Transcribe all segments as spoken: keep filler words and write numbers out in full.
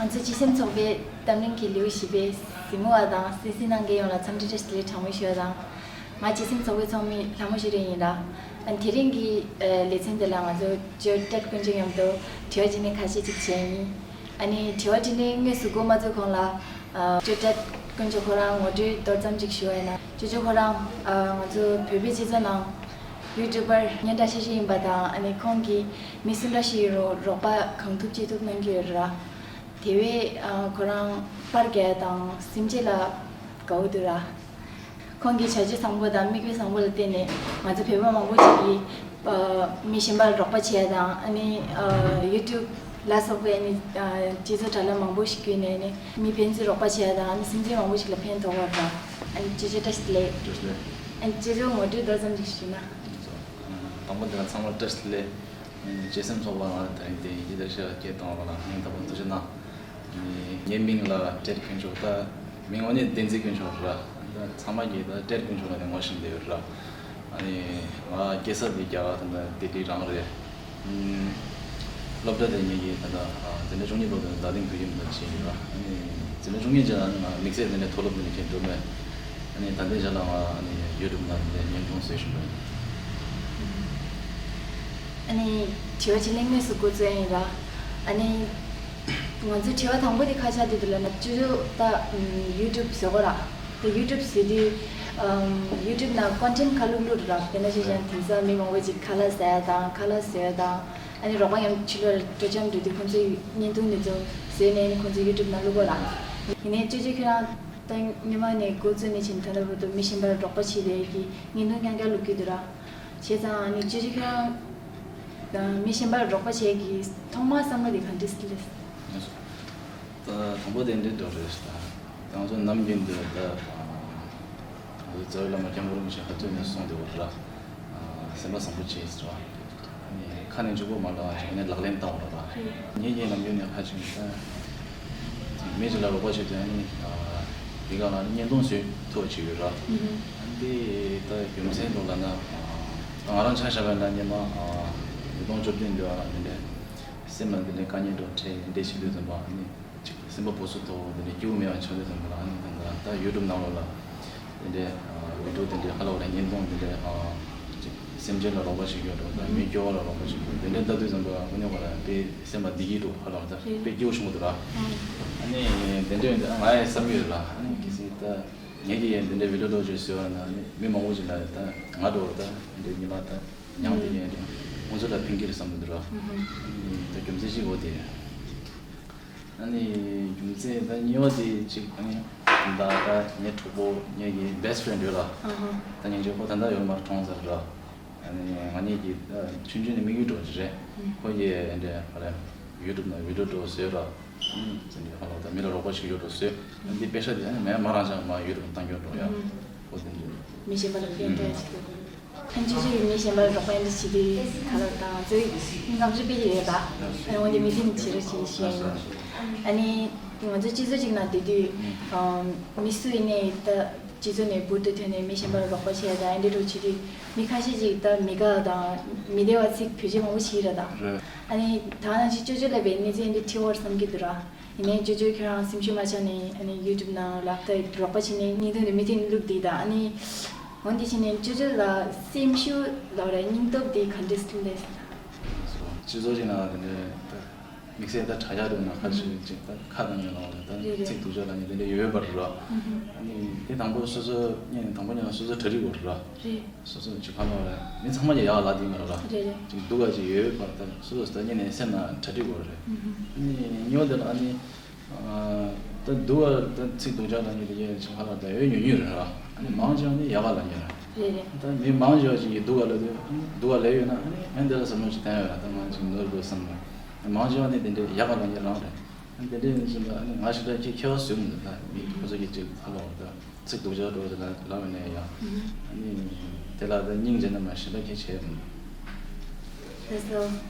ང་ཚོ་སྤྱི་སེམས་ཚོགས་པའི་གཏམ་གླེང་གི་ལེའུ་བཞི་པའི་གཟིགས་མོ་བ་དང་གསན་གཟིགས་གནང་མཁན་ཡོངས་ལ་འཚམས་འདྲི་བཀྲ་ཤིས་བདེ་ལེགས་གྲངས་མེད་ཞུ་བ་དང་། ང་སྤྱི་སེམས་ཚོགས་པའི་ཚོགས་མི་ལྷ་མོ་ཤེས་རིག་ཡིན་ལ། ཨ་ནི་དེ་རིང་གི་ཨ་ལེ་ཚན་འདི་ལ་ང་ཚོ་ཅོ་ཀྲད་དཀོན་མཆོག་མཉམ་དུ་དྲི་བ་དྲིས་ལན་ཁ་ཤས་ཅིག་བྱས་ཡིན། ཨ་ནི་དྲི་བ་དྲིས་ལན་དངོས་སུ་འགོ་མ་བཙུགས་གོང་ལ། ཨ་ཅོ་ཀྲད་དཀོན་མཆོག་ཁོ་རང་ངོ་སྤྲོད་མདོར་ཙམ་ཅིག་ཞུ་བ་ཡིན་ན། ཅོ་ཅོ་ཁོ་རང་ཨ་ང་ཚོ་བོད་པའི་སྤྱི་ཚོགས་ནང་ཡུ་ཊུབ་པར་སྙན་གྲགས་ཆེ་ཤོས་ཡིན་པ་དང་། ཨ་ནི་ཁོང་གིས་མི་སུ་འདྲ་ཞིག་ཡིན་རུང་རོགས་པ་གང་ཐུབ་ཅི་ཐུབ་གནང་གི་ཡོད་རེད་ར། དེ་བས་ཨ་ཁོ་རང་པར་རྒྱག་ཡ་དང་སེམས་ཅན་ལ་དགའ་བོ་འདུག་ར། ཁོང་གི་བྱ་སྤྱོད་བཟང་པོ་དང་མིག་དཔེ་བཟང་པོ་ལ་བརྟེན་ནས་ང་ཚོ་བོད་པ་མང་པོ་ཞིག་གིས་ཨ་མི་གཞན་པར་རོགས་པ་བྱེད་ཡ་དང་། ཨ་ནི་ཨ་ཡུ་ཊུབ་ལ་སོགས་པའི་ཨ་ནི་ཨ་སྤྱི་ཚོགས་དྲ་ལམ་མང་པོ་ཞིག་བརྒྱུད་ནས་ཨ་ནི་མི་ཕན་ཚུན་རོགས་པ་བྱེད་ཡ་དང་། ཨ་ནི་སེམས་ཅན་མང་པོ་ཞིག་ལ་ཕན་ཐོགས་པ་རེད། ཨ་ནི་ཅོ་ཅོ་བཀྲ་ཤིས་བདེ་ལེགས། བཀྲ་ཤིས་བདེ་ལེགས། ཨ་ནི་ཅོ་ཅོ་ངོ་སྤྲོད་མདོར་ཙམ་ཞིག་ཞུས་ན། དང་པོ་འདི་ལ་ཚང་མར་བཀྲ་ཤིས་བདེ་ལེགས། སྤྱི་སེམས་ཚོགས་པ་ནང་ལ་དེ་རིང་དེ་ཡིན་གྱི་དེ་ཤེས་སྐད་གཏོང་བ་ལ་སྙིང་ཐག་པ་ཐུགས་རྗེ་གནང་། ངའི་མིང་ལ་ཀྲེར་དཀོན་མཆོག་ད་མིང་ངོ་ནས་བསྟན་འཛིན་དཀོན་མཆོག་ར། ད་ཚང་མ་གིས་ད་ཀྲེར་དཀོན་མཆོག་ལབ་ནས་ངོ་ཤེས་བསྡད་ཡོད་ར། ཨ་ནི་ང་སྐྱེས་ས་དེ་རྒྱ་གར་ད་ལྟ་ལྡི་ལི་རང་རེད། སློབ་གྲྭ་དེ་ངེད་ཀྱིས་ད་ལྟ་འཛིན་གྲྭ་བཅུ་གཉིས་ཐོག་ཏུ་རྫ་གླིང་བོད་ཁྱིམ་དུ་ཕྱིན་ཡོད་ར། ཨ་ནི་འཛིན་གྲྭ་བཅུ་གཉིས་རྗེས་ལ་ང་དམིགས་བསལ་དེ་ནས་མཐོ་སློབ་དེ་ནས་ཕྱིན་འགྲོ་མེད། ཨ་ནི་ད་ལྟའི་ཆ་ལ་ང་ཨ་ནི་ཡུ་ཊུབ་ནང་ནས་བརྙན་ཐུང་བཟོ་བཞིན་པ་ཡིན། ཨ་ནི་དྲི་བ་དྲིས་ལན་དངོས་སུ་འགོ་བཙུགས་ཡིན་ར། ཨ་ནི་ང་ཚོའི་དྲི་བ་དང་པོ་དེ་ཁ་ཆག་དེ་འདུག་ལབ་ན། ཅོ་ཅོ་ད་ཡུ་ཊུབ་བཟོ་གོ་ར། དེ་ཡུ་ཊུབ་བཟོས་དུས་ཡུ་ཊུབ་ནང་ཀོན་ཊེན་ཁ་ལུག་ལུག་ར། དཔེར་ན་ཆ་བཞག་ན་དེང་སང་མི་མང་པོ་ཅིག་ཁ་ལག་ཟ་ཡ་དང་ཁ་ལག་བཟོ་ཡ་དང་། ཨ་ནི་རོགས་པ་མཉམ་ཕྱི་ལོགས་ལ་སྤྲོ་འཆམ་འགྲོ་དུས་ཁོང་ཚོའི་བརྙན་ཐུང་དེ་ཚོ་བཟོས་ནས་ཨ་ནི་ཁོང་ཚོའི་ཡུ་ཊུབ་ནང་བླུག་གོ་ར། ཡིན་ནའི་ཅོ་ཅོ་ཁྱོད་རང་ད་སྔོན་མ་ནས་འགོ་བཙུགས་ནས་བྱས་ད་ལྟ་བར་དུ་མི་གཞན་པར་རོགས་པ་བྱེད་བསྡད་ཀྱི་བརྙན་ཐུང་རྐྱང་རྐྱང་བླུག་གི་འདུག་ར། བྱས་ཙང་ཨ་ནི་ཅོ་ཅོ་ཁྱོད་རང་མི་གཞན་པར་རོགས་པ་བྱེད་ཀྱི་ཐོག་མ་བསམ་བློ་དེ་ག་འདྲས་སླེབས། ད་དང་པོ་དེ་འདྲའི་འགྲོ་རེད་ད། ང་ཚོ་ནམ་རྒྱུན་དུ་ད་ང་ཚོ་རྩ་བའི་བླ་མ་སྐྱབས་མགོན་རིན་པོ་ཆེ་ཧ་ཐོད་ནས་གསུངས་བསྡད་པ་ར། སེམས་པ་བཟང་པོ་བྱེད་ཟེར་བ། ཨ་ནི་ཁ་ནས་མཇུག་པོ་མ་ལོག་ཅིག་ཨ་ནི་ལག་ལེན་བསྟར་བ་ར། ངེད་ཀྱིས་ནམ་རྒྱུན་ནས་ཧ་ཅང་ད་མི་གཅིག་ལ་རོགས་པ་བྱེད་དུས་ཨ་ནི་འདི་ག་ལ་ཨ་ནི་བརྙན་ཐུང་བཟོས་ཐུབ་པ་བྱེད་ཡོད་ར། ཨ་ནི་འདི་ད་རྒྱུ་མཚན་དུ་ལབ་ན་ང་རང་ཆ་བཞག་པ་ཡིན་ན་སྔོན་མ་ཉིས་སྟོང་བཅུ་བདུན་འདི་བ་ལ་འདི་འདྲའི་སེམས་ལ་འདི་འདྲའི་དཀའ་ངལ་འདྲ་འཕྲད་འདྲ་བྱེད་དུས་ཙམ་པ་ཨ་ནི། ཅིག་སེམས་པ་སྦུག་སུ་ཐོག་དེ་འདྲའི་སྐྱིད་པོ་མེད་པ་ཆགས་དུས་ཙམ་པ་ལ་ཨ་ནི་ད་ད་ཡུ་ཊུབ་ནང་ལོགས་ལ་དེ་འདྲའི་ཨ་བི་ཌིའོ་དེ་འདྲའི་ཧ་ལོ་རེ་བརྙན་ཐུང་དེ་འདྲའི་ཨ་ཅིག་སེམས་ཅན་ལ་རོགས་པ་བྱེད་རྒྱུ་འགྲོ་དང་མི་སྐྱོ་བ་ལ་རོགས་པ་བྱེད་རྒྱུ་དེ་འདྲའི་ལྟ་དུས་ཙམ་པ་དངོས་གནས་པ་ལ་དཔེ་སེམས་པ་བདེ་སྐྱིད་འདུག་ཧ་ལོ་ད་དཔེ་སྐྱིད་པོ་བྱུང་གི་འདུག་ར། ཨ་ནི་དེ་འདྲའི་ཡོད་འདི་ང་ཡང་བསམ་གྱི་ཡོད་ལ། ཨ་ནི་གལ་སྲིད་ད་ངེད་ཀྱིས་ཡང་དེ་འདྲའི་བི་ཌིའོ་ཐོག་ཅིག་བཟོས་པ་ན་ཨ་ནི་མི་མང་པོ་ཅིག་ལ་ད་ང་འདྲ་བོ་ད་དེ་འདྲའི་ཉི་མ་ད་མྱངས་དེ་ཡང་ཁོང་ཚོ་ལ་ཕན་གྱི་རེད་བསམ་གྱི་འདུག་ར། ཨ་ནི་ད་རྒྱུ་མཚན་གཅིག་འོ་དེ། ཨ་ནི་རྒྱུ་མཚན་ད་གཉིས་པ་དེ་གཅིག་ཨ་ནི་ད་ད་ངའི་གྲོགས་པོ་ངེད་ཀྱི་བེ་སི་ཊི་ཕེ་རེན་ཌི་ཡོད་ལ། ཨ་ཧ། ད་ངེད་ཀྱི་ཁོ་ད་ལྟ་ཡོད་མ་རེད་གྲོངས་ཚར་ར། ཨ་ནི་ང་གཉིས་ཀྱིས་ད་ཆུང་ཆུང་ནས་དམིགས་ཡུལ་འདྲ་བོ་ཞིག་རེད། ཨུ། ཁོ་གིས་འདྲ་ཧ་ལས་ཡུ་ཊུབ་ནང་བི་ཌིའོ་འདྲ་བོ་བཟོས་ར། ཨ་ནི་ཙི་འདྲ་ཧ་ལོ་ད་མི་ལ་རོགས་པ་བྱེད་ཡུལ་འདྲ་བོ་བཟོས། ཨ་ནི་འདི་པེ་ས་དེ་ཨ་ནི་མེད་མ་རང་ཅག་མ་ཡུ་ཊུབ་བཏང་རྒྱུ་འདྲ་བོ་ཡ། ཨུ། ཁོ་དེ་འདྲ། མི་གཞན་པ་ལ་ཕན་ཐོགས་ཡ་ཞིག་འདུག་ཨ་ནི་ཅོ་ཅོ་ཡིས་མི་གཞན་པ་ལ་རོགས་པ་འདི་བྱེད་དུས་ཁ་ལག་དང་ཚོའི་བསམ་ཚུལ་སྤེལ་གྱི་ཡོད་པ། ཨ་ནི་འོན་ཏེ་མི་དེ་ནི་བྱེད་རོགས་བྱེད་ཞུ་ཡ་ཡིན། ཨ་ནི་ང་ཚོ་སྤྱི་ཚོགས་གཅིག་ནང་བསྡད་དུས་ཨམ་མི་སུ་ཡིན་ནའི་ད་སྤྱི་ཚོགས་ནས་འབུར་དུ་ཐོན་ནས་མི་གཞན་པ་ལ་རོགས་པ་བྱེད་ཡ་དང་ཨ་འདྲ་འདྲ་བོ་བྱེད་དུས་མི་ཁ་ཤས་ཅིག་ད་མི་དགའ་བ་དང་མི་བདེ་བ་ཚིག་བེད་སྤྱོད་མང་པོ་བྱེད་ཀྱི་རེད་ད། རེད། ཨ་ནི་ད་ནང་བཞིན་ཅོ་ཅོ་ལབ་པའི་གནས་ཚུལ་འདི་འཁྲིད་འོར་བསམ་གྱི་འདུག་ར། ཡིན་ནའི་ཅོ་ཅོ་ཁྱོད་རང་སེམས་ཤུགས་མ་ཆག་ནས་ཨ་ནི་ཡུ་ཊུབ་ནང་ལ་ད་རོགས་པ་བྱེད་ནས་བརྙན་ཐུང་དེ་མི་དེ་ནི་བླུགས་དེ་ད་ཨ་ནི། འོན་ཏེ་བྱས་ནས་ཅོ་ཅོ་ལ་སེམས་ཤུགས་ལབ་ར་སྙིང་སྟོབས་དེ་ག་འདྲས་སླེབས། སྤྱི་ཚོགས་ཅིག་ནང་དེ་འདྲའི་ད་དམིགས་བསལ་ད་དྲ་རྒྱ་འདྲ་ན་ཁ་ཤས་ཅིག་ད་ཁ་གཏོང་མཁན་ལ་ད་རེད་རེད། ཚིག་སྡུག་ཅག་ལབ་མཁན་དེ་འདྲ་ཡོད་པ་རེད་ར། ཨ་ནི་དེ་དང་པོ་སོ་སོ་ཉིད་དང་པོ་ཉིད་ལ་སོ་སོ་གྲ་སྒྲིག་དགོས་རེད་ར། རེད། སོ་སོ་ཅིག་ཕར་ལོག་རེད། མི་ཚང་མ་ཡ་ཡག་ལབ་དེ་མ་རེད་ར། རེད་རེད། ཅིག་སྡུག་ག་ཅིག་ཡོད་པར་ད་སོ་སོ་ད་ཉིད་ནས་སེམས་ནང་གྲ་སྒྲིག་དགོས་རེད། ཨ་ནི་གཉིས་པ་དེ་ལ་ཨ་ནི་ད་སྡུག་ག་ད་ཚིག་སྡུག་ཅག་ལབ་མཁན་དེ་ཡན་ཆད་ཕར་ལོག་ད་ཡོད་ཉུང་ཉུང་རེད་ར། ཨ་ནི་མང་ཆེ་བ་ནི་ཡག་ག་ལབ་མཁན་རེད། རེད་རེད། ད་མི་མང་ཆེ་བ་ཅིག་གིས་སྡུག་ག་ལབ་དུས་སྡུག་ག་ལབ་ཡོད་ན་ཨ་ནི་ཨ་འདི་ལ་བསམ་བློ་ཅིག་བཏང་ཡོད་ར། ད་ང་ཅིག་ནོར་འགྲོ་བསམ་ན་མང་ཆེ་བ་ནི་དེ་འདྲའི་ཡག་ག་ལབ་མཁན་རང་རེད། ཨ་དེ་འདྲའི་ཡིན་ཙང་ད་ཨ་ནི་ང་ཞེ་དྲག་ཁྱད་ཁྱད་པར་བཟོས་མི་འདུག་ད་མི་ཁོ་ཚོ་གིས་ཅིག་ཕར་ལོག་ད། ཚིག་སྡུག་ཅག་འགྲོ་དེ་ལ་ལབ་ནས་ཡང་། ཨ་ནི་དེ་ལ་ད་སྙིང་རྗེ་ན་མ་ཞེ་དྲག་གི་བྱས་མི་འདུག་ལགས་སོ།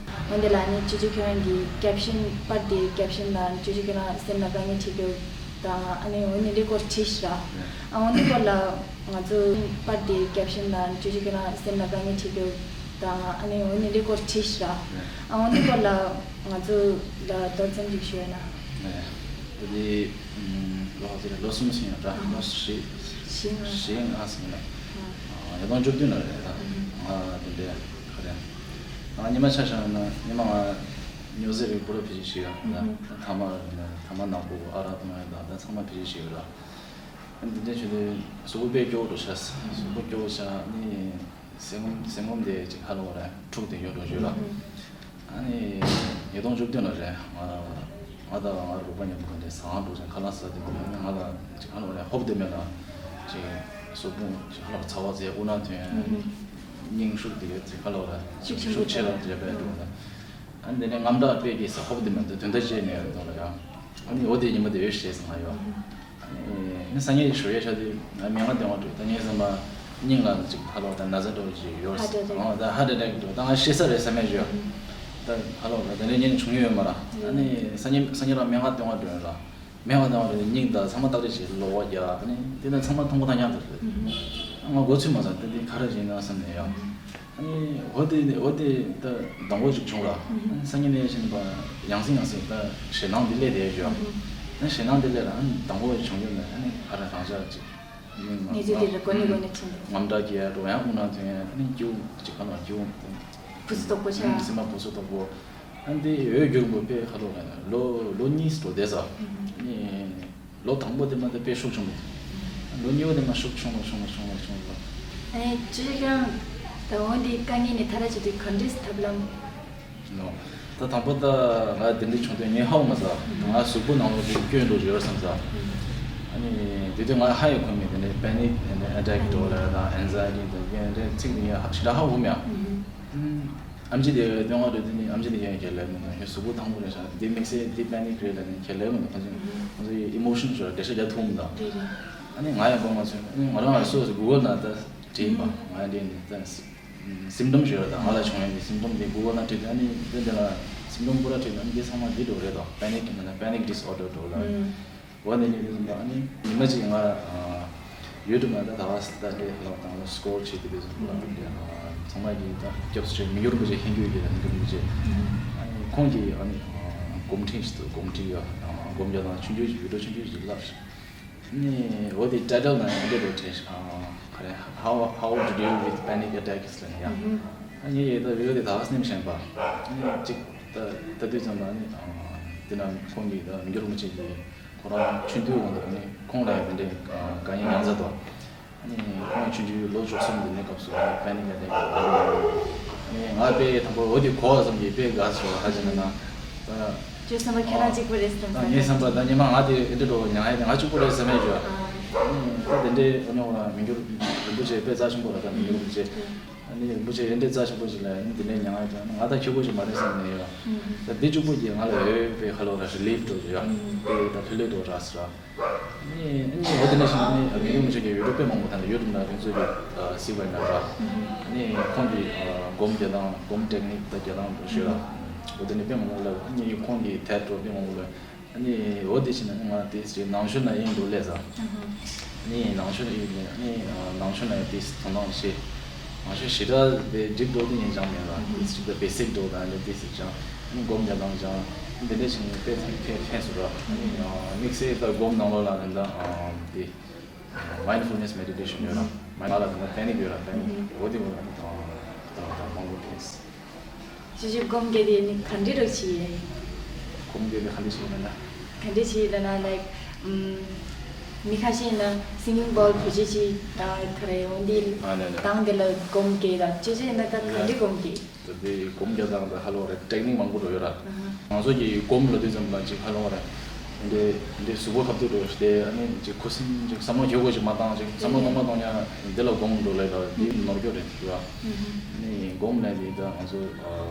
འོན་ཏེ་ལ་ནི་ཅོ་ཅོ་ཁྱོད་རང་གི་ཀེབ་ཤན་པར་དེའི་ཀེབ་ཤན་ལ་ཅོ་ཅོ་ཁྱོད་རང་སེམས་ལ་དཀའ་ངལ་འཕྲད་རྒྱུ་དང་ཨ་ནི་འོ་ནི་འདི་སྐོར་བྲིས་ཤག་ཨ་འོ་ནི་སྐོར་ལ་ང་ཚོ་པར་དེའི་ཀེབ་ཤན་ལ་ཅོ་ཅོ་ཁྱོད་རང་སེམས་ལ་དཀའ་ངལ་འཕྲད་རྒྱུ་དང་ཨ་ནི་འོ་ནི་འདི་སྐོར་བྲིས་ཤག་ཨ་འོ་ནི་སྐོར་ལ་ང་ཚོ་ལ་མདོར་ཙམ་ཅིག་ཞུས་ན། ཨ་ དེ་ལོ་ཧ་ཟེར་ལོ་གསུམ་ཟིན་ཡོད་ར། ལོ་བཞི་བཞི་ལྔ་བཞི་ལྔ་ཟིན་ལ། ཉིས་སྟོང་བཅུ་བདུན་ལ་རེད་ད། ང་དེ་འདྲའི་ག་རེ། ང་ཉི་མ་ཆ་བཞག་ན་ཉི་མ་ང་ཉོ་ཟེར་རེ་པུ་ར་ཕི་ཞིག་ཡོད་ད། ཐ་མ་ཐ་མ་ནག་པོ་ཨ་རག་ཏུ་མ་ཡོད་ད། ད་ཚང་མ་ཕི་ཞིག་ཡོད་ར། འདི་འདྲ་བྱས་ཏེ་གཟུགས་པོ་དཔེ་སྐྱོ་བོ་འགྲོ་ཤག་གཟུགས་པོ་སྐྱོ་བོ་ཤག་ནི་སེམས་ངོམ་སེམས་ངོམ་དེ་ཅིག་ཧ་ལོ་རེད། འཁྲུག་དེ་ཡོད་འགྲོ་ཞུ་ལ། ཨ་ནི་ཉིས་སྟོང་བཅུ་བདུན་ལ་རེད། ང་ང་དང་ང་རོགས་པ་མཉམ་དུ་འདྲ་ཟ་ཁང་འགྲོ་ཅིག་ཁ་ལག་ཟ་དེ་ང་ལ་ཅིག་ཧ་ལོ་རེད། ཧོབ་དེ་མེད་ལ་ཅིག་གཟུགས་པོ་ཅིག་ཧ་ལོ་ཚ་བ་ཟེར། དབུ་ནག་ཐོན། སྙིང་ཤུགས་དེ་ཅིག་ཧ་ལོ་རེད། ཤུགས་ཆེ་ལ་དེ་རེད་པས་འགྲོ་ལ། ཨ་ནི་དེ་ནས་དངངས་སྐྲག་དཔེ་སྐྱེས་ས་ཧོབ་དེ་མ་འདི་དོན་དག་ཅི་ནས་ཡོད་དོ་ལ་ཡང་། ཨ་ནི་འོ་དེ་ཉི་མ་དེ་ཡོད་ཤེས་སོང་ང་ཡོད། ཨ་ནི་སང་ཉིན་ཞུ་ཡས་ཤ་དེ་ང་མི་ང་དེ་བ་འགྲོ་ད་ངས་བསམ་པ་སྙིང་ལ་ཅིག་ཧ་ལོ་ད་ན་ཚ་འགྲོ་ཅིག་ཡོད། ཧ་ཏྲ་ཏྲ། ཨ་ད་ཧ་ཏྲ་ཏྲ་འགྲོ་ད་ང་ཤེས་ས་རེད་བསམ་ཡས་ཡོད། ད་ཧ་ལོ་ད་དེ་འདྲ་ཉིན་བྱུང་ཡོད་མ་ར། ཨ་ནི་སང་ཉིན་སང་ཉིན་རང་མི་ང་དེ་བ་འགྲོ་ཡོད་ར། མེད་པ་དང་རེད། སྙིང་དང་ཚང་མ་ཏག་ཏག་བྱས་ལོག་པ་རྒྱག་ཨ་ནི་དེ་ནས་ཚང་མ་མཐོང་གོ་ཐང་ཡག་ཏུ་རེད། ང་མགོ་ཚོས་མ་སོང་། དེ་དེ་ག་རེ་བྱས་ན་བསམ་ནས་ཡང་། ཨ་ནི་འོ་དེ་འོ་དེ་ད་དང་པོ་ཅིག་བྱུང་ལ། ཨ་ནི་སང་ཉིན་ནས་བཞིན་པ་ཡང་སེ་ཡང་སེ་ད་ཞེད་སྣང་འདི་སླེབས་བསྡད་ཡོད། ཨ་ནི་ཞེད་སྣང་འདི་སླེབས་ལ་ཨ་ནི་དང་པོ་བྱུང་ཡོད་ན་ཨ་ནི་ག་རེ་རང་ཅག་ཅིག་ངེས་ཚིག་དེ་རེད། གོ་ནི་གོ་ནི་ཕྱིན་འདུག་དངངས་སྐྲག་སྐྱེ་ཡ་འགྲོ་ཡང་དབུ་ནག་ཐོན་ཡ་ཨ་ནི་སྐྱུག་ཅིག་ག་ལ་སྐྱུག་བུ་སུ་དོག་པོ་ཆགས། སེམས་པ་བུ་སུ་དོག་པོ། ཨ་འདི་འོས་སྒྱུར་དགོས་པའི་ཁ་ལོ་རེད། ལོ་ལོ་གཉིས་འགྲོ་བསྡད་ས། ཨ་ནི་ལོ་དང་པོ་དེ་མ་དེ་དཔེ་ཤུགས་ཆུང་མོ། ལོ་གཉིས་པ་དེ་མ་ཤུགས་ཆུང་ལ་ཆུང་ལ་ཆུང་ལ་ཆུང་ལ། ཨ་ནི་ཅི་ཞིག་ཡང་ད་འོན་ཏེ་དཀའ་ངལ་ནི་ཐ་ར་ཅི་དུས་ག་འདྲས་ཐབས་ལམ། ནོ། ད་དང་པོ་ད་ང་དེ་འདྲ་བྱུང་དུས་ངས་ཧ་གོ་མ་སོང་། ང་གཟུགས་པོ་ནང་ལོགས་དེ་སྐྱོན་འགྲོ་ཡོད་བསམ་སོང་། ཨ་ནི་དེ་དུས་ང་ཧ་ཡང་གོ་མེད། དེ་ནས་པེ་ནིག་དེ་ནས་ཨེ་ཊེག་འགྲོ་ལ་དང་ཨེན་ཛའི་ཊི་དང་དེ་འདྲ་ཚིག་དེ་ངས་ཞེ་དྲག་ཧ་གོ་མེད། ཨམ་ཆི་དེ་སྟོན་ཁ་འགྲོ་དུས་ནི་ཨམ་ཆི་དེ་ཡང་ཁྱེད་ལས་མི་འདུག་ངས་གཟུགས་པོ་དང་པོ་རེད་ཤག་འདི་དམིགས་བསལ་འདི་པེ་ནིག་རེད་ལ་ནི་ཁྱེད་ལས་མི་འདུག་ཁོང་ཚོ་ཁོང་ཚོ་ཡི་ཨི་མོ་ཤན་ཞོར་འགྲེལ་བཤད་རྒྱག་ཐུབ་མི་འདུག་ཨ་ནི་ང་ཡང་གོ་མ་སོང་། ཨ་ནི་ང་རང་ལ་སོ་སོ་གུ་གལ་ནང་ད་བྲིས་ཡིན་པ། ང་ཡང་འདི་འདི་ད། སིམ་ཊོམ་ཞིག་ཡོད་རེད། ད་ང་ལ་བྱུང་ཡ་དེ་སིམ་ཊོམ་དེ་གུ་གལ་ནང་བྲིས་ཏེ་ཨ་ནི་དེ་འདི་ལ་སིམ་ཊོམ་པུ་ར་བྲིས་ན་ཨ་ནི་འདི་ཚང་མ་འདི་འགྲོ་རེད་དོ། པེ་ནིག་ཡིན་ན་པེ་ནིག་ཌིས་ཨོར་ཌར་འགྲོ་ལ། འོ་འདི་ནི་འདི་ཚང་མ་ཨ་ནི་ཉི་མ་གཅིག་ང་ཡུ་ཊུབ་ནང་ད་ད་བ་ད་འདི་ལ་དང་ལ་སི་ཀོར་བྱས་ཏེ་འདི་ཚང་མ་ཨ་ནི་ཚང་མ་གི་ད་སྐྱབས་སུ་མཆི་མི་འགྱུར་རིན་པོ་ཆེ་ཧིན་སྐད་ཀྱི་མི་འགྱུར་རིན་པོ་ཆེ་ཨ་ནི་ཁོང་གིས་ཨ་ནི་སྒོམ་ཁྲིད་ཞིག་ཏུ་སྒོམ་ཁྲིད་ཡ་སྒོམ་རྒྱག་དང་ཆུང་ཆུང་ཞིག་བི་ཌིའོ་ཆུང་ཆུང་ཞིག་བསླབས་ཤིག་ནི་འོ་དེ་ཊའི་ཊལ་ནང་ཡང་འདི་འདྲ་བྲིས་ཤག་ཨ་ག་རེ། How How to Deal with Panic Attacks ལབ་ནས་ཡ། ཨ་ངས་ཡེ་ད་བི་ཌིའོ་དེ་ད་བ་སྣེམ་ཤེས་པ། ནི་གཅིག་ད་ད་དུས་ཙམ་པ་ནི་དེ་ན་ཁོང་གིས་ད་མི་འགྱུར་རིན་པོ་ཆེ་གིས་ཁོ་རང་ཆུང་དུས་འོང་དུས་ནི་ཁོང་ལ་ཡང་དེ་འདྲའི་དཀའ་ངལ་མྱངས་ཚར་དོ། ནི་ཁོང་ཆུང་ཆུང་ལོ་བཅུ་གསུམ་དེ་ནས་སྐབས་སུ་ནི་པེ་ནིག་ཨེ་ཊེག་ནི་ང་དཔེ་དང་པོ་འོ་དེ་གོ་བ་ཙམ་གྱིས་དཔེ་དགའ་སོང་། ཧ་ཅང་ན་ད། ཁྱོད་བསམ་པ་ཁྱེད་རང་གཅིག་པུ་རེད་བསམ་ད་ངས་བསམ་པ་ད་ཉི་མ་ང་དེ་ཨེ་འདྲ་འགྲོ་བ་མྱངས་ཡ་དེ་ང་གཅིག་པུ་རེད་བསམ་ཡ་བྱོས། ད་དེ་འདྲའི་འོ་ཉོ་བ་མི་འགྱུར་རིན་པོ་ཆེ་དཔེ་རྩ་ཆེན་པོ་རེད། ད་མི་འགྱུར་རིན་པོ་ཆེ་ཨ་ནི་རིན་པོ་ཆེ་ཨེ་འདྲའི་རྩ་ཆེན་པོ་ཞིག་ལ་ཨ་ནི་དེ་འདྲའི་མྱངས་ཡ་དེ་ང་ད་ཁྱོད་པོ་ཞིག་མ་རེད་བསམ་ནས་ཡོད། ད་འདི་གཅིག་པུ་གྱིས་ང་ལ་འོས་པའི་ཁ་ལོ་ར་ཞིག་ལིབ་འགྲོ་ཡ་དེ་ད་ལྷོད་ལྷོད་འགྲོ་ར་སི་ར། ནི་ནི་འོ་དེ་འདྲ་ཞིག་ནི་མི་རིགས་མི་ཆོས་ཀྱི་ཡུ་རོབ་དཔེ་མང་པོ་ད་ནི་ཡུ་ཊུབ་ནང་དེ་ཚོ་གི་སི་བའི་ན་ར། ནི་ཁོང་གི་སྒོམ་རྒྱག་སྟངས་སྒོམ་ཊེག་ནིག་ད་རྒྱག་སྟངས་འགྲོ་ཤེས་ར། འོ་དེ་ནི་དཔེ་མང་པོ་ལ་ནི་ཁོང་གི་ཐད་འགྲོ་དཔེ་མང་པོ་ལ་ནི་འོ་དེ་ཞིག་ནི་ང་དེ་ཞིག་ནང་ཆོས་ན་ཡིན་འགྲོ་ལས་ས། ནི་ནང་ཆོས་ཡིན་ནི་ནང་ཆོས་ན་ཡིན་དེ་དོ་སྣང་ཤེས། ང་ཚོ་ཞེ་དྲག་པའི་ཌིབ་འགྲོ་དེ་ཡིན་ཅང་མེད་ལ། དེ་ཅིག་ད་བེ་སིག་འགྲོ་དང་འདི་འདྲ་ཞིག་ཅང་། ཨ་ནི་སྒོམ་རྒྱག་སྟངས་ཅང་། འདི་འདྲ་ཞིག་ནི་དཔེ་ཕན་ཕན་སུ་ར། ཨ་ནི་དམིགས་བསལ་ད་སྒོམ་ནང་ལོགས་ལ་ནི་ད་དེ་མའིན་ཌ་ཕུལ་ནེས་མེ་ཌི་ཊེ་ཤན་ཡོད་ར། མའིན་ཌ་ལ་ནི་པེ་ནིག་ཡོད་ར། པེ་ནིག་འོ་དེ་འོ་ར་ནི་ད་ད་ད་མང་པོ་ཕན། ཅི་ཞིག་སྒོམ་རྒྱག་དེ་ནི་ག་འདྲི་རོགས་བྱེད། སྒོམ་རྒྱག་དེ་ག་འདྲི་བྱེད་ལ་ན། ག་འདྲི་བྱེད་ལ་ན་ལའིཀ་ཨམ། མི་ཁ་ཤས་ན་སིང་གིང་བོལ་བུ་ཆེ་ཆེ་དང་ག་རེ་འོན་ཏེ་ཨ་ནི་ནི་དང་དེ་ལ་སྒོམ་རྒྱག་ལ་ཅི་ཅི་ན་ད་ག་འདྲི་སྒོམ་རྒྱག་ད་དེ་སྒོམ་རྒྱག་སྟངས་ད་ཧ་ལོ་རེད། ཊེག་ནིག་མང་པོ་འགྲོ་ཡོད་ར། ང་ཚོ་གི་སྒོམ་ལ་དུས་ཙམ་ལ་ཅིག་ཧ་ལོ་རེད། འདི་འདི་གཟུགས་པོ་ཁ་ཐུག་འགྲོ་སྟེ་ཨ་ནི་ཅིག་ཁུ་སིམ་ཅིག་བསམ་བློ་ཁྱོད་གོ་ཅིག་མ་བཏང་ཅིག་བསམ་བློ་གཏོང་མ་གཏོང་ཡ་འདི་ལ་སྒོམ་འགྲོ་ལས་ད་འདི་ནོར་སྐྱོ་རེད་ཟེར་བ། ཨ་ནི་སྒོམ་ལས་འདི་ད་ང་ཚོ་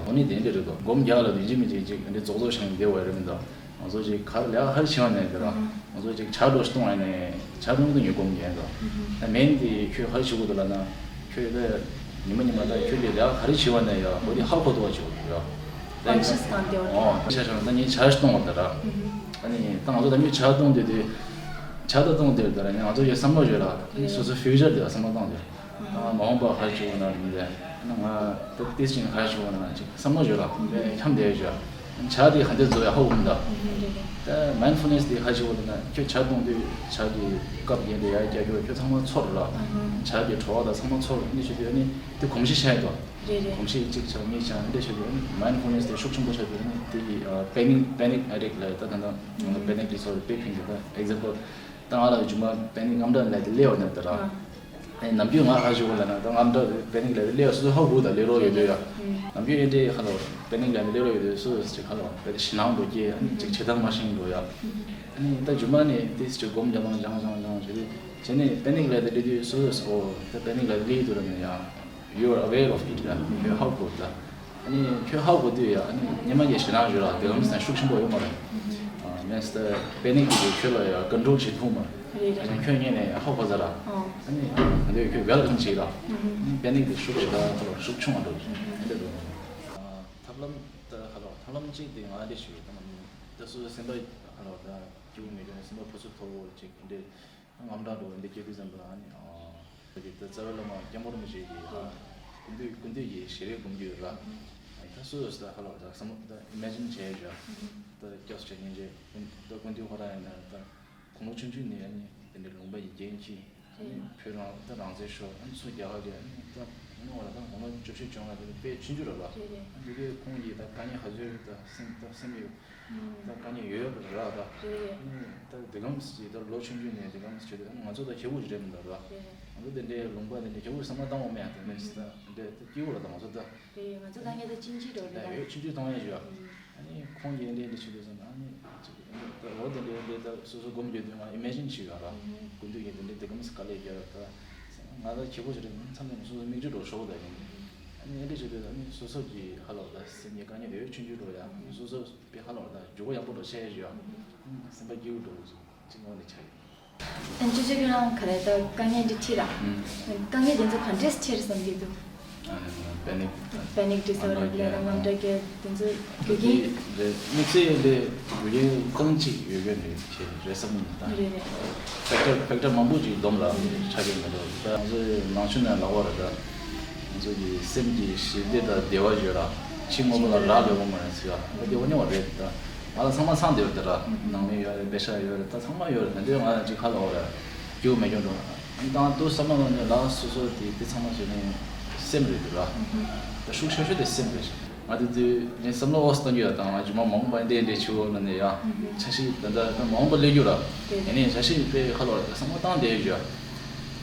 ཨོ་ནི་དེ་འདྲ་རེད་དོ། སྒོམ་རྒྱག་ལ་དུས་ཅི་མི་ཅིག་ཅིག་འདི་རྫོགས་རྫོགས་ཤིང་བདེ་བ་རེད་མི་འདུག་ང་ཚོ་ཅིག་གར་ལས་ཧར་ཕྱི་བ་ནས་དེ་ལ་ང་ཚོ་ཅིག་ཇ་འགྲོ་གཏོང་བ་ནས་ཇ་འཐུང་དུས་ཉོ་སྒོམ་རྒྱག་འདུག་ད་མེན་དེ་ཁྱོད་ཧར་ཕྱི་གོ་དུ་ལ་ན་ཁྱོད་ལས་ཉི་མ་ཉི་མ་ད་ཁྱོད་ཀྱི་ལས་ཧར་ཕྱི་བ་ནས་ཡ་འོ་དེ་ཧ་གོ་དུ་བ་ཅིག་ཡོད། ཀོན་ཤི་ཡས་སྟངས་དེ་འོ་དེ། ཨོ་ཤ་ཤ་ད་ངས་ཇ་གཏོང་བ་ད་ར། ཨ་ནི་ད་ང་ཚོ་ད་ངས་ཇ་གཏོང་དུས་དེ་ཇ་ད་གཏོང་དུས་ད་ར་ང་ཚོ་ཡ་བསམ་བློ་ཡོད་ལ་ཨ་ནི་སོ་སོ་ཕིའུ་ཅར་དེ་ལ་བསམ་བློ་བཏང་དུས། ཨ་མ་འོངས་པ་ཧར་ཕྱི་བ་ན་མི་རེད། ང་ད་ཏིས་ཅིན་ཧར་ཕྱི་བ་ན་ཅིག་བསམ་བློ་ཡོད་ལ་ཁྱམས་དེ་ཡོད། ཇ་དེ་ག་འདྲ་བཟོ་ཡ་ཧ་གོ་མི་འདུག་ཨ་ཧུམ། རེད་རེད། ད་མའིན་ཌ་ཕུལ་ནེ་སི་དེ་ག་ཞིག་འོ་ན་ཁྱོད་ཇ་བཏུང་དུས་ཇ་གི་ཀབ་རྒྱན་དེ་ཡར་རྒྱག་རྒྱུ་ཁྱོད་ཚང་མ་ཚོར་ར། ཨ་ཧུམ། ཇ་གི་བྲོ་བ་དང་ཚང་མ་ཚོར་ནི་ཞུ་དུས་ཨ་ནི་དེ་གོམས་གཤིས་ཆགས་ཡོད་དོ། རེད་རེད། གོམས་གཤིས་གཅིག་ཆགས་གཉིས་ཆགས་འདི་འདྲ་ཞུ་དུས་ཨ་ནི་མའིན་ཌ་ཕུལ་ནེ་སི་དེ་ཤུགས་ཆེན་པོ་ཆགས་དུས་ཨ་ནི་དེ་གི་པེ་ནིག་པེ་ནིག་ཨེ་ཌིག་ལབ་ད་ད་ད་ང་ཚོ་པེ་ནིག་དི་སོར་དི་དཔེ་ཕན་གྱི་ད་ཨེག་ཛམ་པལ། ད་ང་ལ་རྒྱུ་མ་པེ་ནིག་དངངས་སྐྲག་ལབ་དེ་སླེབས་ཡོད་ན་ད་ར། ཨ། ཨེ་ནམ་རྒྱུན་ང་ཧ་ཞུ་གོ་ལ་ན་ད་དངངས་སྐྲག་པེ་ནིག་ལབ་དེ་སླེབས་ཡོད་སུ་ཧ་གོ་ད་སླེབས་རོགས་ཡོད་དུས་ཡ། ཨ། ནམ་རྒྱུན་ཨེ་འདྲའི་ཧ་ལོ་པེ་ནིག་ལབ་དེ་སླེབས་རོགས་ཡོད་དུས་སུ་ཅིག་ཧ་ལོ་པེ་དེ་ཞེད་སྣང་འགྲོ་སྐྱེ་ཨ་ནི་ཅིག་བྱེད་སྟངས་མ་ཤེས་འགྲོ་ཡ། ཨ་ནི་ད་རྒྱུ་མ་ནི་དེ་ཅིག་སྒོམ་རྒྱབ་ལང་སྦྱང་སྦྱང་སྦྱང་བྱེད་དུས་བྱས་ནས་པེ་ནིག་ལབ་དེ་སླེབས་དུས་སུ་སུ་ཨོ་ད་པེ་ནིག་ལབ་དེ་སླེབས་དུས་ར་ནི་ཡ། You are aware of it ཡ། ཁྱོད་ཧ་གོ་ད། ཨ་ནི་ཁྱོད་ཧ་གོ་དུས་ཡ་ཨ་ནི་སྙེ་མ་གི་ཞེད་སྣང་ཞུ་ར་དེ་ལམ་སེང་ཤུགས་ཆེན་པོ་ཡོད་མ་རེད། ཨ། མེད་ས་པེ་ནིག་གི་ཁྱོད་ལ་ཡ་ཀོན་ཊོལ་བྱེད་ཐུབ་མ་རེད། རེད་རེད། ཨ་ནི་ཁྱོད་སྔོན་ནས་ཧ་གོ་ཚར་ར། ཨོ། ཨ་ནི་ང་ཚོས་ཁྱོད་ཝེལ་ཀམ་བྱེད་ར། ཨ་ནི་པེ་ནིག་དེ་ཤུགས་ཆེ་ར་ཁ་ལོ་ཤུགས་ཆུང་བ་འགྲོ་རེད། ཨ་འདྲ་འགྲོ། ཐབས་ལམ་ད་ཁ་ལོ་ཐབས་ལམ་གཅིག་དེ་ང་འདྲ་ཞུ་ཡོད་ད་མ་ནི་ད་སོ་སོ་སེམས་པ་ཁ་ལོ་ད་སྐྱིད་པོ་མེད་ཀྱང་སེམས་པ་ཕུ་སུ་ཐོ་བོ་ཅིག་འདྲ། དངངས་སྐྲག་འགྲོ་བའི་འདི་སྐྱེ་དུས་ཙམ་པ་ཨ་ནི་ཨ། ད་རྩ་བའི་བླ་མ་སྐྱབས་མགོན་རིན་པོ་ཆེ་གིས་ཨ། ཀུན་འདུས་ཀུན་འདུས་ཀྱི་ཞལ་རས་སྒོམ་རྒྱུ་ར། ད་སུ་ཡོད་ས་ད་ཧ་ལོ་ད་བསམ་བློ་ད་ཨི་མེ་ཇིན་བྱས་ཡོད་ད་སྐྱབས་སུ་བྱས་ཉིན་རྗེ་ཀུན་ད་ཀུན་འདུས་ཁོ་རང་ཡིན་ན་ད་དགུང་ལོ་ཆུང་ཆུང་ནས་ཨ་ནི་དེ་འདྲའི་ལུང་པ་ཡི་རྒྱན་གྱིས་ཨ་ནི་བོད་རང་ད་རང་བཙན་ཤོར་ཨ་ནི་སུ་རྒྱ་གར་གྱི་ཨ་ནི་ད་ཨ་ནི་བ་ལ་ད་དགུང་ལོ་བཅུ་བཞི་བཅོ་ལྔ་དེ་ནི་དཔེ་ཆུང་ཆུང་ར་བ་ཨ་ནི་དེ་ཁོང་གིས་ད་དཀའ་ངལ་ག་ཚོད་ད་སེམས་ད་སེམས་ཡོད། ད་དཀའ་ངལ་ཡོད་ཡོད་པ་རེད་ར་ད། རེད། ད་དེ་གམ་སི་ད་ལོ་ཆུང་ཆུང་ནས་དེ་གམ་སི་བྱེད་དུས་ང་ཚོ་ད་ཁྱེད་བོ་ཞིག་རེད་མི་འདུག་ར། རེད། ང་ཚོ་དེ་འདྲའི་ལུང་པ་དེ་འདྲའི་ཁྱེད་བོ་བསམ་བློ་བཏང་བ་མེད་དེ་ནས་སི་ད་འདྲ་ད་སྐྱིད་པོ་ར་ད་ང་ཚོ་ད། རེད། ང་ཚོ་ད་ངས་ད་ཅིན་ཅི་འགྲོ་རེད་ད། ཡོད་ཆུང་ཆུང་གཏོང་ཡ་ཞུ་ཡ། ཨ་ནི་ཁོང་གིས་འདྲའི་འདྲ་བྱེད་དུས་ཙམ་ཨ་ནི་ཅིག་ད་ལོ་དེ་འདྲའི་འདྲའི་ད་སོ་སོ་སྒོམ་རྒྱུ་དུས་ང་ཨི་མེ་ཇིན་བྱེད་ཡ་ར། ཀུན་འདུས་ཀྱི་དེ་འདྲའི་དེ་གམ་སི་དཀའ་ལས་རྒྱག་ད། ང་ད་ཁྱེད་བོ་ཞིག་རེད་མཚམས་ནས་སོ་སོ་མིག་ཆུ་འགྲོ་ཤོག་ད་ཡིན། ཨ་ནི་ཨེ་འདྲ་བྱེད་དུས་ཨ་ནི་སོ་སོ་གི་ཧ་ལོ་ད་སེམས་ཉིད་དཀའ་ངལ་དེ་ཆུང་ཆུང་འགྲོ་ཡ་སོ་སོ་པའི་ཧ་ལོ་ད་འཇུག་པ་ཡག་པོ་འགྲོ་ཆེ་ཞུ་ཡ། སེམས་པ་སྐྱིད་པོ་འགྲོ་ཅིག་ཅིག་ངོ་ནས་ཆགས་ཡོད། ཨན་ཅོ་ཅོ་ཁྱོད་རང་ག་རེ་ད་དཀའ་ངལ་འདི་ཁྲིད་ལ། ཨང་། དཀའ་ངལ་དེ་ཚོ་ག་འདྲས་ཆེ་རེད་བསམ་གྱི་འདུག་ཨ་ནི་པེ་ནིག་པེ་ནིག་ཌི་སོར་ཌར་ལབ་དང་དངངས་སྐྲག་སྐྱེ་དེ་ཚོ་རྒྱུ་རྐྱེན། རེད། དམིགས་བསལ་དེ་རྒྱུ་རྐྱེན་རྐང་གཅིག་ཡོད་མཁན་རེད་ཆེ་རེད་བསམ་གྱི་འདུག་རེད་རེད། ཕེག་ཊར་ཕེག་ཊར་མང་པོ་ཅིག་བསྡོམས་ལ་ཆགས་ཀྱི་མི་འདུག་ད་ང་ཚོའི་ནང་ཆོས་ནང་ལབ་པ་རེད་ད། ང་ཚོ་གི་སེམས་ཀྱི་ཞི་བདེ་དང་བདེ་བ་ཡོད་ལ་ཕྱི་དངོས་པོ་ལ་རག་ལས་པ་མ་རེད་ཟེར་བ་འདི་དངོས་གནས་བ་རེད་ད། ང་ལ་ཚང་མ་ཚང་བསྡད་ཡོད་ད་ར། ནང་མི་ཡོད་རེད་པེ་ཤ་ཡོད་རེད་ད་ཚང་མ་ཡོད་རེད་ད་འདི་ང་ལ་ཅིག་ཧ་ལོ་རེད། སྐྱིད་པོ་མེད་སྐྱོ་འགྲོ། ཨ་ནི་ད་ང་ཏོག་བསམ་བློ་ནང་ནས་ལགས་སོ་སོ་དེ་དེ་ཚང་མ་བྱས་ནས་སེམས་རེད་འདུག་ར། ད་ཤུགས་ཆེ་ཤོས་དེ་སེམས་རེད། ང་དེ་དུས་ངས་བསམ་བློ་འོག་སུ་གཏོང་རྒྱུ་ཡོད་དང་ང་རྒྱུ་མ་མང་པོ་འདྲེ་འདྲེ་ཆུ་བོ་ལ་ནས་ཡ། འཆར་གཞི་ད་ལྟ་ད་མང་པོ་སླེབས་རྒྱུ་ར། ཡིན་ནའི་འཆར་གཞི་དཔེ་ཁ་ལོ་ར་ད་བསམ་བློ་བཏང་བསྡད་རྒྱུ་ཡ།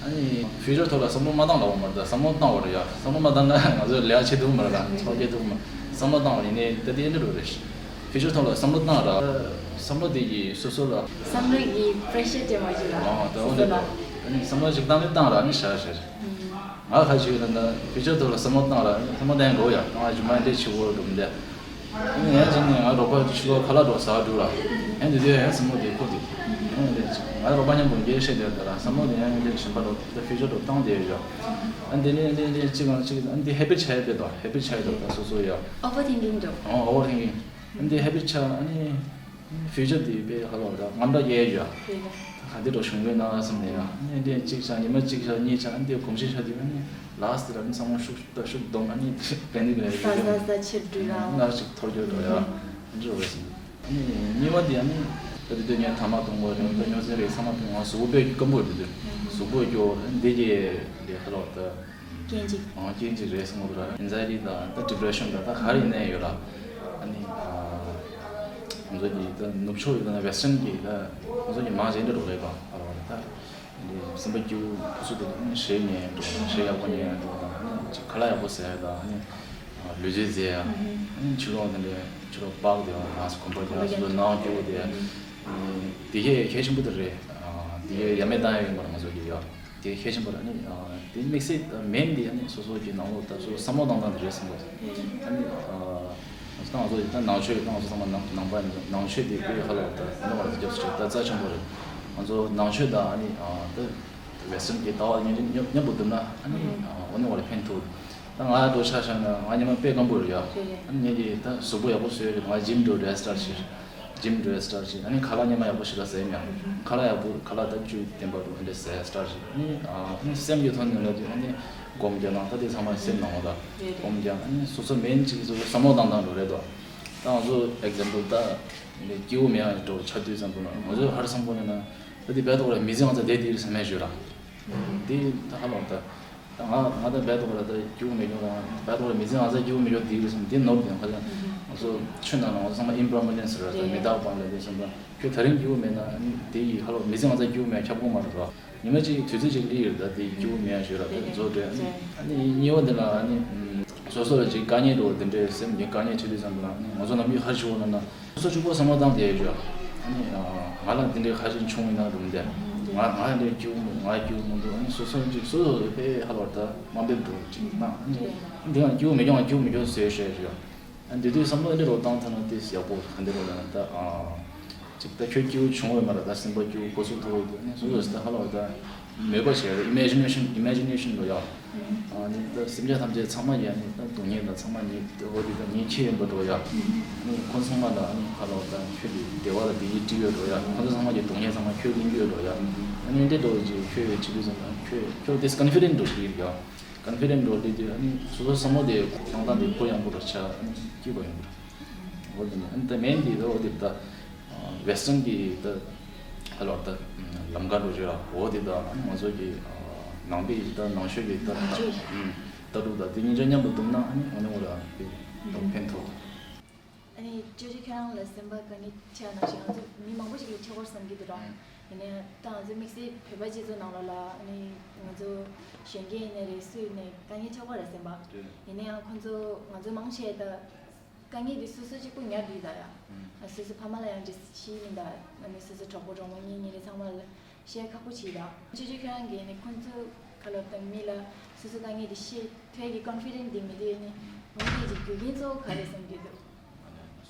ཨ་ནི་ཕིའུ་ཅར་ཐོག་ལ་བསམ་བློ་མ་བཏང་ལ་འོང་མ་རེད་ད་བསམ་བློ་བཏང་བ་རེད་ཡ་བསམ་བློ་མ་བཏང་ན་ང་ཚོ་ལས་ཀ་བྱེད་ཐུབ་མ་རེད་ད་ཚོགས་སྐྱེལ་ཐུབ་མ་བསམ་བློ་བཏང་བ་ཡིན་ནའི་ད་དེ་འདྲ་རུ་རེད། ཕིའུ་ཅར་ཐོག་ལ་བསམ་བློ་བཏང་ར། བསམ་བློ་དེ་གིས་སོ་སོ་ལ། བསམ་བློ་གི་པེ་རེ་ཤར་སྤྲད་མ་བྱེད་ལ། ཨོ་ད་འོ་སོ་སོ་ལ། ཨ་ནི་བསམ་བློ་ཅིག་བཏང་ནས་བཏང་ར་ཨ་ནི་བཞག་བཞག་ང་ཁ་ཅིག་ཡོད་ན་ཕིའུ་ཅར་ཐོག་ལ་བསམ་བློ་བཏང་ར་བསམ་བློ་བཏང་དགོས་ཡ་ང་རྒྱུ་མ་འདྲེ་ཆུ་བོ་འགྲོ་མི་འདྲ། ཨ་ནི་ཡང་ཅིག་ནས་ང་རོགས་པ་ཕྱི་ལོགས་ཁ་ལག་འགྲོ་ཟ་འགྲོ་ར། ཡང་དེ་དུས་ཡང་བསམ་བློ་དེ་འཁོར་དུས། ཡང་དེ་ང་རོགས་པ་མཉམ་དུ་འགྱེལ་བཤད་བསྡད་ད་ར་བསམ་བློ་དེ་ཡང་དེ་གཞན་པ་རོ་ད་ཕིའུ་ཅར་འགྲོ་བཏང་བསྡད་ཡོད་ཡ། ཨ་ནི་དེ་ནས་དེ་དེ་ཅིག་ང་ཅིག་ཨ་ནི་དེ་ཧེ་བིཊ་ཆགས་ཡོད་པས་ད་ཧེ་བིཊ་ཆགས་ཡོད་ད་སོ་སོ་ཡ། ཨོ་ཝར་ཐིང་ཀིང་འགྲོ། ཨོ་ཝར་ཐིང་ཀིང་། འདི་ཧེ་བིཊ་ཆགས་ཨ་ནི། ཕིའུ་ཅར་འདི་དཔེ་ཧ་ལོ་ད་དངངས་སྐྲག་སྐྱེ་ཡ་ཡོད། ག་འདི་འགྲོ་བྱུང་བས་ན་བསམ་ནས་ཡ་ཨ་ནི་འདི་གཅིག་ཆགས་ཉི་མ་གཅིག་ཆགས་གཉིས་ཆགས་ཨ་ནི་འདི་གོམས་གཤིས་ཆགས་དུས་ཨ་ནི་ལཱསི་ཊི་ལ་ཨ་ནི་ཚང་མ་ཤུགས་ད་ཤུགས་སྡོམ་ཨ་ནི་པེ་ནིག་ལ་ཡ་ཟ་ཟ་ཟ་ཕྱིར་འགྲོ་ཡ། ང་ཅིག་ཐོར་འགྱོ་འགྲོ་ཡ་ཨ་ནི་འགྲོ་བས་སོང་། ཨ་ནི་གཉིས་པ་འདི་ཨ་ནི་ད་དེ་དུས་ངས་ཐ་མག་གཏོང་དགོས་རེད་ད་སྨྱོ་རྫས་རེད་ཚང་མ་གཏོང་ང་གཟུགས་པོ་དཔེ་སྐམ་པོ་རེད་དེ་དུས་གཟུགས་པོ་སྐྱོ་འདི་གི་འདི་ཧ་ལོ་ད། རྐྱེན་གཅིག་ཨང་རྐྱེན་གཅིག་རེད་བསམ་གྱི་འདུག་ར། ཨེན་ཛའི་ཊི་དང་ད་ཌི་པི་རེ་ཤན་དང་ད་ག་རེ་ཡིན་ནའི་ཡོད་ར། ཨ་ནི་ང་ཚོ་གི་ད་ནུབ་ཕྱོགས་ཡོད་ན་ཝེ་སི་ཊན་གི་ད་ང་ཚོ་གི་མང་ཆེ་འདྲ་འགྲོ་རེད་པ་ཨ་ར་བ་རེད་ད། སེམས་པ་སྐྱིད་པོ་སུ་དེ་ད་གཞས་ཉན་འགྲོ་གཞས་ཡག་པོ་ཉན་འགྲོ་དང་ཨ་ནི་ཅིག་ཁ་ལག་ཡག་པོ་ཟས་དང་ཨ་ནི་ལུས་རྩལ་རྩེ་ཡ་ཨ་ནི་ཕྱི་ལོགས་དེ་འདྲའི་ཕྱི་ལོགས་པཱརྐ་དེ་ཡང་ང་ཚོ་གོམ་པ་རྒྱག་སོ་སོ་ནང་སྐྱིད་པོ་དེ་དེ་གས་གལ་ཆེན་པོ་དེ་རེད། དེ་གས་ཡ་མེད་བཏང་ཡ་ཡིན་པ་ང་ཚོ་གི་ཡ། དེ་གལ་ཆེན་པོ་རེད། ཨ་ནི་དེ་དམིགས་བསལ་མེན་དེ་ཨ་ནི་སོ་སོ་གི་ནང་ལོགས་ད་སོ་བསམ་བློ་བཏང་སྟངས་དེ་རེད་བསམ་གྱི་འདུག་ཨ་ནི་ང་ཚོ་ད་ང་ཚོ་ཡི་ད་ནང་ཆོས་ད་ང་ཚོ་ཚང་མ་ནང་ནང་པ་ཡིན་ནང་ཆོས་དེ་དཔེ་ཧ་ལས་པ་ད་ཡིན་ནོ་བ་རེད། རྒྱབ་སུ་ཆེ་ད་རྩ་ཆེན་པོ་རེད། ང་ཚོ་ནང་ཆོས་ད་ཨ་ནི་ད་ཝེ་སི་ཊན་གྱི་ལྟ་བ་མཉམ་མཉམ་མཉམ་དུ་བསྡུར་ན་ཨ་ནི་ཨོ་ནི་བ་ལས་ཕན་ཐོགས། ད་ང་འགྲོ་ཆ་བཞག་ན་ང་ཉི་མ་དཔེ་སྐམ་པོ་རེད་ཡ། ཨ་ནི་ངས་ཀྱི་ད་གཟུགས་པོ་ཡག་པོ་བཟོས་ཡོད་རེད། ང་ཇིམ་འགྲོ་རེད་སི་ཊར་བྱས། ཇིམ་འགྲོ་རེད་སི་ཊར་བྱས། ཨ་ནི་ཁ་ལག་ཉི་མ་ཡག་པོ་ཞིག་ལ་ཟས་མྱང་། ཁ་ལག་ཡག་པོ་ཁ་ལག་ད་བཅུད་ལྡན་པ་འདུག་ཨ་འདྲ་ཟས་སི་ཊར་བྱས། ཨ་ནི་ཨ་ནི་སེམས་ཀྱི་ཐོག་ནས་ལབ་དུས་ཨ་ནི་སྒོམ་རྒྱག་ན་ད་དེ་ཚང་མ་སེམས་ནང་ལ་ད་སྒོམ་རྒྱག་ཨ་ནི་སོ་སོ་མེན་ཅིག་སོ་སོ་བསམ་བློ་བཏང་སྟངས་འགྲོ་རེད་དོ། ད་ང་ཚོ་ཨེག་ཛམ་པལ་ད་སྐྱིད་པོ་མེད་ཡག་འདྲ་བོ་ཆགས་དུས་ཙམ་པ་ལ་ང་ཚོ་ཧ་ར་སང་པོ་ནས་ན་ད་དེ་བལ་ཏོག་ར་མི་ཚེ་ང་ཚོ་བསྡད་དེ་ཡིན་བསམ་མེད་ཞུ་ར། དེ་ད་ཧ་ལོ་ད། ད་ང་ང་ད་བལ་ཏོག་ར་ད་སྐྱིད་པོ་མེད་ཀྱང་ད་བལ་ཏོག་ར་མི་ཚེ་ང་ཚོ་སྐྱིད་པོ་མེད་ཀྱང་དེ་ཡིན་བསམ་དེ་ནོར་དེ་ཡང་ཁ་ལ་ང་ཚོ་ཆོས་ནང་ལ་ང་ཚོ་ཚང་མ་ཨིམ་པར་མ་ནན་སི་ར་ད་མི་རྟག་པ་ལ་དེ་བསམ་པ་ཁྱོད་ད་རིང་སྐྱིད་པོ་མེད་ན་ནི་དེ་ཡིས་ཧ་ལོ་མི་ཚེ་ང་ཚོ་སྐྱིད་པོ་མེད་ཁྱབ་ཁོངས་མ་རེད་ར། ཉི་མ་གཅིག་དུས་ཚོད་གཅིག་སླེབས་ཡོད་རེད། ད་དེ་སྐྱིད་པོ་མེད་ཡག་ཞོར་ལ་ད་རེད་རྫོགས་འདྲེ་རེད། ཨ་ནི་གཉིས་པ་དེ་ལ་ཨ་ནི་སོ་སོ་ལ་ཅིག་དཀའ་ངལ་འགྲོ་དེ་འདྲའི་སེམས་ཀྱི་དཀའ་ངལ་འཕྲད་དུས་ཙམ་པ་ལ་ཨ་ནི་ང་ཚོ་ནང་མི་ཁ་ཤས་ཤིག་ལ་ན་སོ་སོ་གཅིག་པོ་བསམ་བློ་བཏང་བསྡད་ཡོད་ཅོག་ཨ་ནི་ང་ལ་དེ་འདྲའི་ཁ་ཤས་བྱུང་ཡིན་ན་རུང་དེ་ང་ང་འདྲའི་སྐྱིད་པོ་ང་སྐྱིད་པོ་མི་འདུག་ཨ་ནི་སོ་སོ་ཅིག་སོ་སོ་དཔེ་ཧ་ལོ་ད་དམའ་འབེབས་འགྲོ་ཅིག་ན་ཨ་ནི་འདི་ང་སྐྱིད་པོ་མེད་ཀྱང་ང་སྐྱིད་པོ་མེད་ཀྱང་བཟོས་བཤད་ཅོག་ཨ་འདི་དུས་བསམ་བློ་འདི་རོ་བཏང་ཐུབ་ན་དེ་ཡག་པོ་ག་འདི་རོ་ལ་ད་ཨ་ཅིག་ད་ཁྱོད་སྐྱིད་པོ་བྱུང་བས་མ་རེད། ད་སེམས་པ་སྐྱིད་པོ་གོ་ཚུགས་ཐུབ་འོས་འདུག་ཨ་ནི་སོ་སོ་ད་ཧ་ལོ་ད་མོས་པ་བྱས་རེད། ཨི་མེ་ཇི་ནེ་ཤན་ཨི་མེ་ཇི་ནེ་ཤན་འགྲོ་ཡ། ཨ་ནི་ད་སེམས་ཅན་ཐམས་ཅད་ཚང་མ་ཡ་ནི་ད་སྡུག་བསྔལ་ད་ཚང་མ་ཉེ་འོ་དེ་ད་ཉེ་ཁྱེད་ཡིན་པ་འགྲོ་ཡ། ཨ་ནི་ཁོང་ཚང་མ་ལ་ཨ་ནི་ཧ་ལོ་ད་ཁྱོད་ཀྱི་བདེ་བ་ལ་བདེ་སྐྱིད་སྤྲད་ཡོད་འགྲོ་ཡ། ཁོང་ཚོ་ཚང་མ་གི་སྡུག་བསྔལ་ཚང་མ་ཁྱོད་གླེང་གི་ཡོད་འགྲོ་ཡ། ཨ་ནི་འདི་འགྲོ་ཅིག་ཁྱོད་བྱེད་དུས་ཙམ་ན་ཁྱོད་ཁྱོད་དེ་ཀོན་ཕི་ཌེན་ཊི་འགྲོ་ཞིག་ཡིན་ཡ། ཀོན་ཕི་ཌེན་ཊི་འགྲོ་དེ་དུས་ཨ་ནི་སོ་སོ་བསམ་བློ་དེ་བཏང་སྟངས་དེ་གུ་ཡངས་པོ་རུ་ཆགས་ཨ་ནི་སྐྱིད་པོ་ཡོང་གི་རེད། འོ་དེ་ནི་ཨ་ནི་ད་མེན་དེ་ད་འོ་དེ་ད་ཝེ་སི་ཊརན་གྱི་ད་ཧ་ལོ་ད་ལམ་ཁ་འགྲོ་བྱོས་ལ་འོ་དེ་ད་ཨ་ནི་ང་ཚོ་གི་ནང་པའི་ད་ནང་ཆོས་ཀྱི་ད་ལྟ་གྲུབ་ད་དེ་གཉིས་ཆ་མཉམ་དུ་བསྡོམས་ན་ཨ་ནི་འོ་ནི་འོ་ལ་ད་ཕན་ཐོགས། ཨ་ནི་ཅོ་ཅོ་ཁྱེད་རང་ལ་སེམས་པ་དཀའ་ངལ་འཕྲད་ནང་བཞིན་ང་ཚོ་མི་མང་པོ་ཞིག་ལ་འཕྲད་ཀྱི་ཡོད་བསམ་གྱི་འདུག་ར། ཡིན་ནའི་ད་ང་ཚོ་དམིགས་བསལ་བོད་པ་སྤྱི་ཚོགས་ནང་ལོགས་ལ་ཨ་ནི་ང་ཚོ་གཞོན་སྐྱེས་ཡིན་ནའི་རེད་སུ་ཡིན་ནའི་དཀའ་ངལ་འཕྲད་ཀྱི་ཡོད་རེད་སེམས་པ། ཡིན་ན་ཡང་ཁོང་ཚོ་ང་ཚོ་མང་ཆེ་ད་དཀའ་ངལ་འདི་སོ་སོ་གཅིག་པུ་ཉར་འདུག་ད་ཡ། སོ་སོ་ཕ་མ་ལ་ཡང་འདྲི་ཤེས་མི་འདུག་ཨ་ནི་སོ་སོ་གྲོགས་པོ་གྲོགས་མོ་གཉེན་ཉེ་རེ་ཚང་མ་ལ་བཤད་ཁག་པོ་བྱེད་ད། ཅོ་ཅོ་ཁྱོད་རང་གིས་ནི་ཁོང་ཚོ་ཁ་ལོ་དང་མི་ལ་སོ་སོ་དཀའ་ངལ་འདི་བཤད་ཐུབ་ཀྱི་ཀོན་ཕི་ཌེན་ཊི་འདི་མེད་དུས་ནི་འོ་དེ་ཀྱི་རྒྱུ་རྐྱེན་གཙོ་བོ་ག་རེ་བསམ་གྱི་འདུག་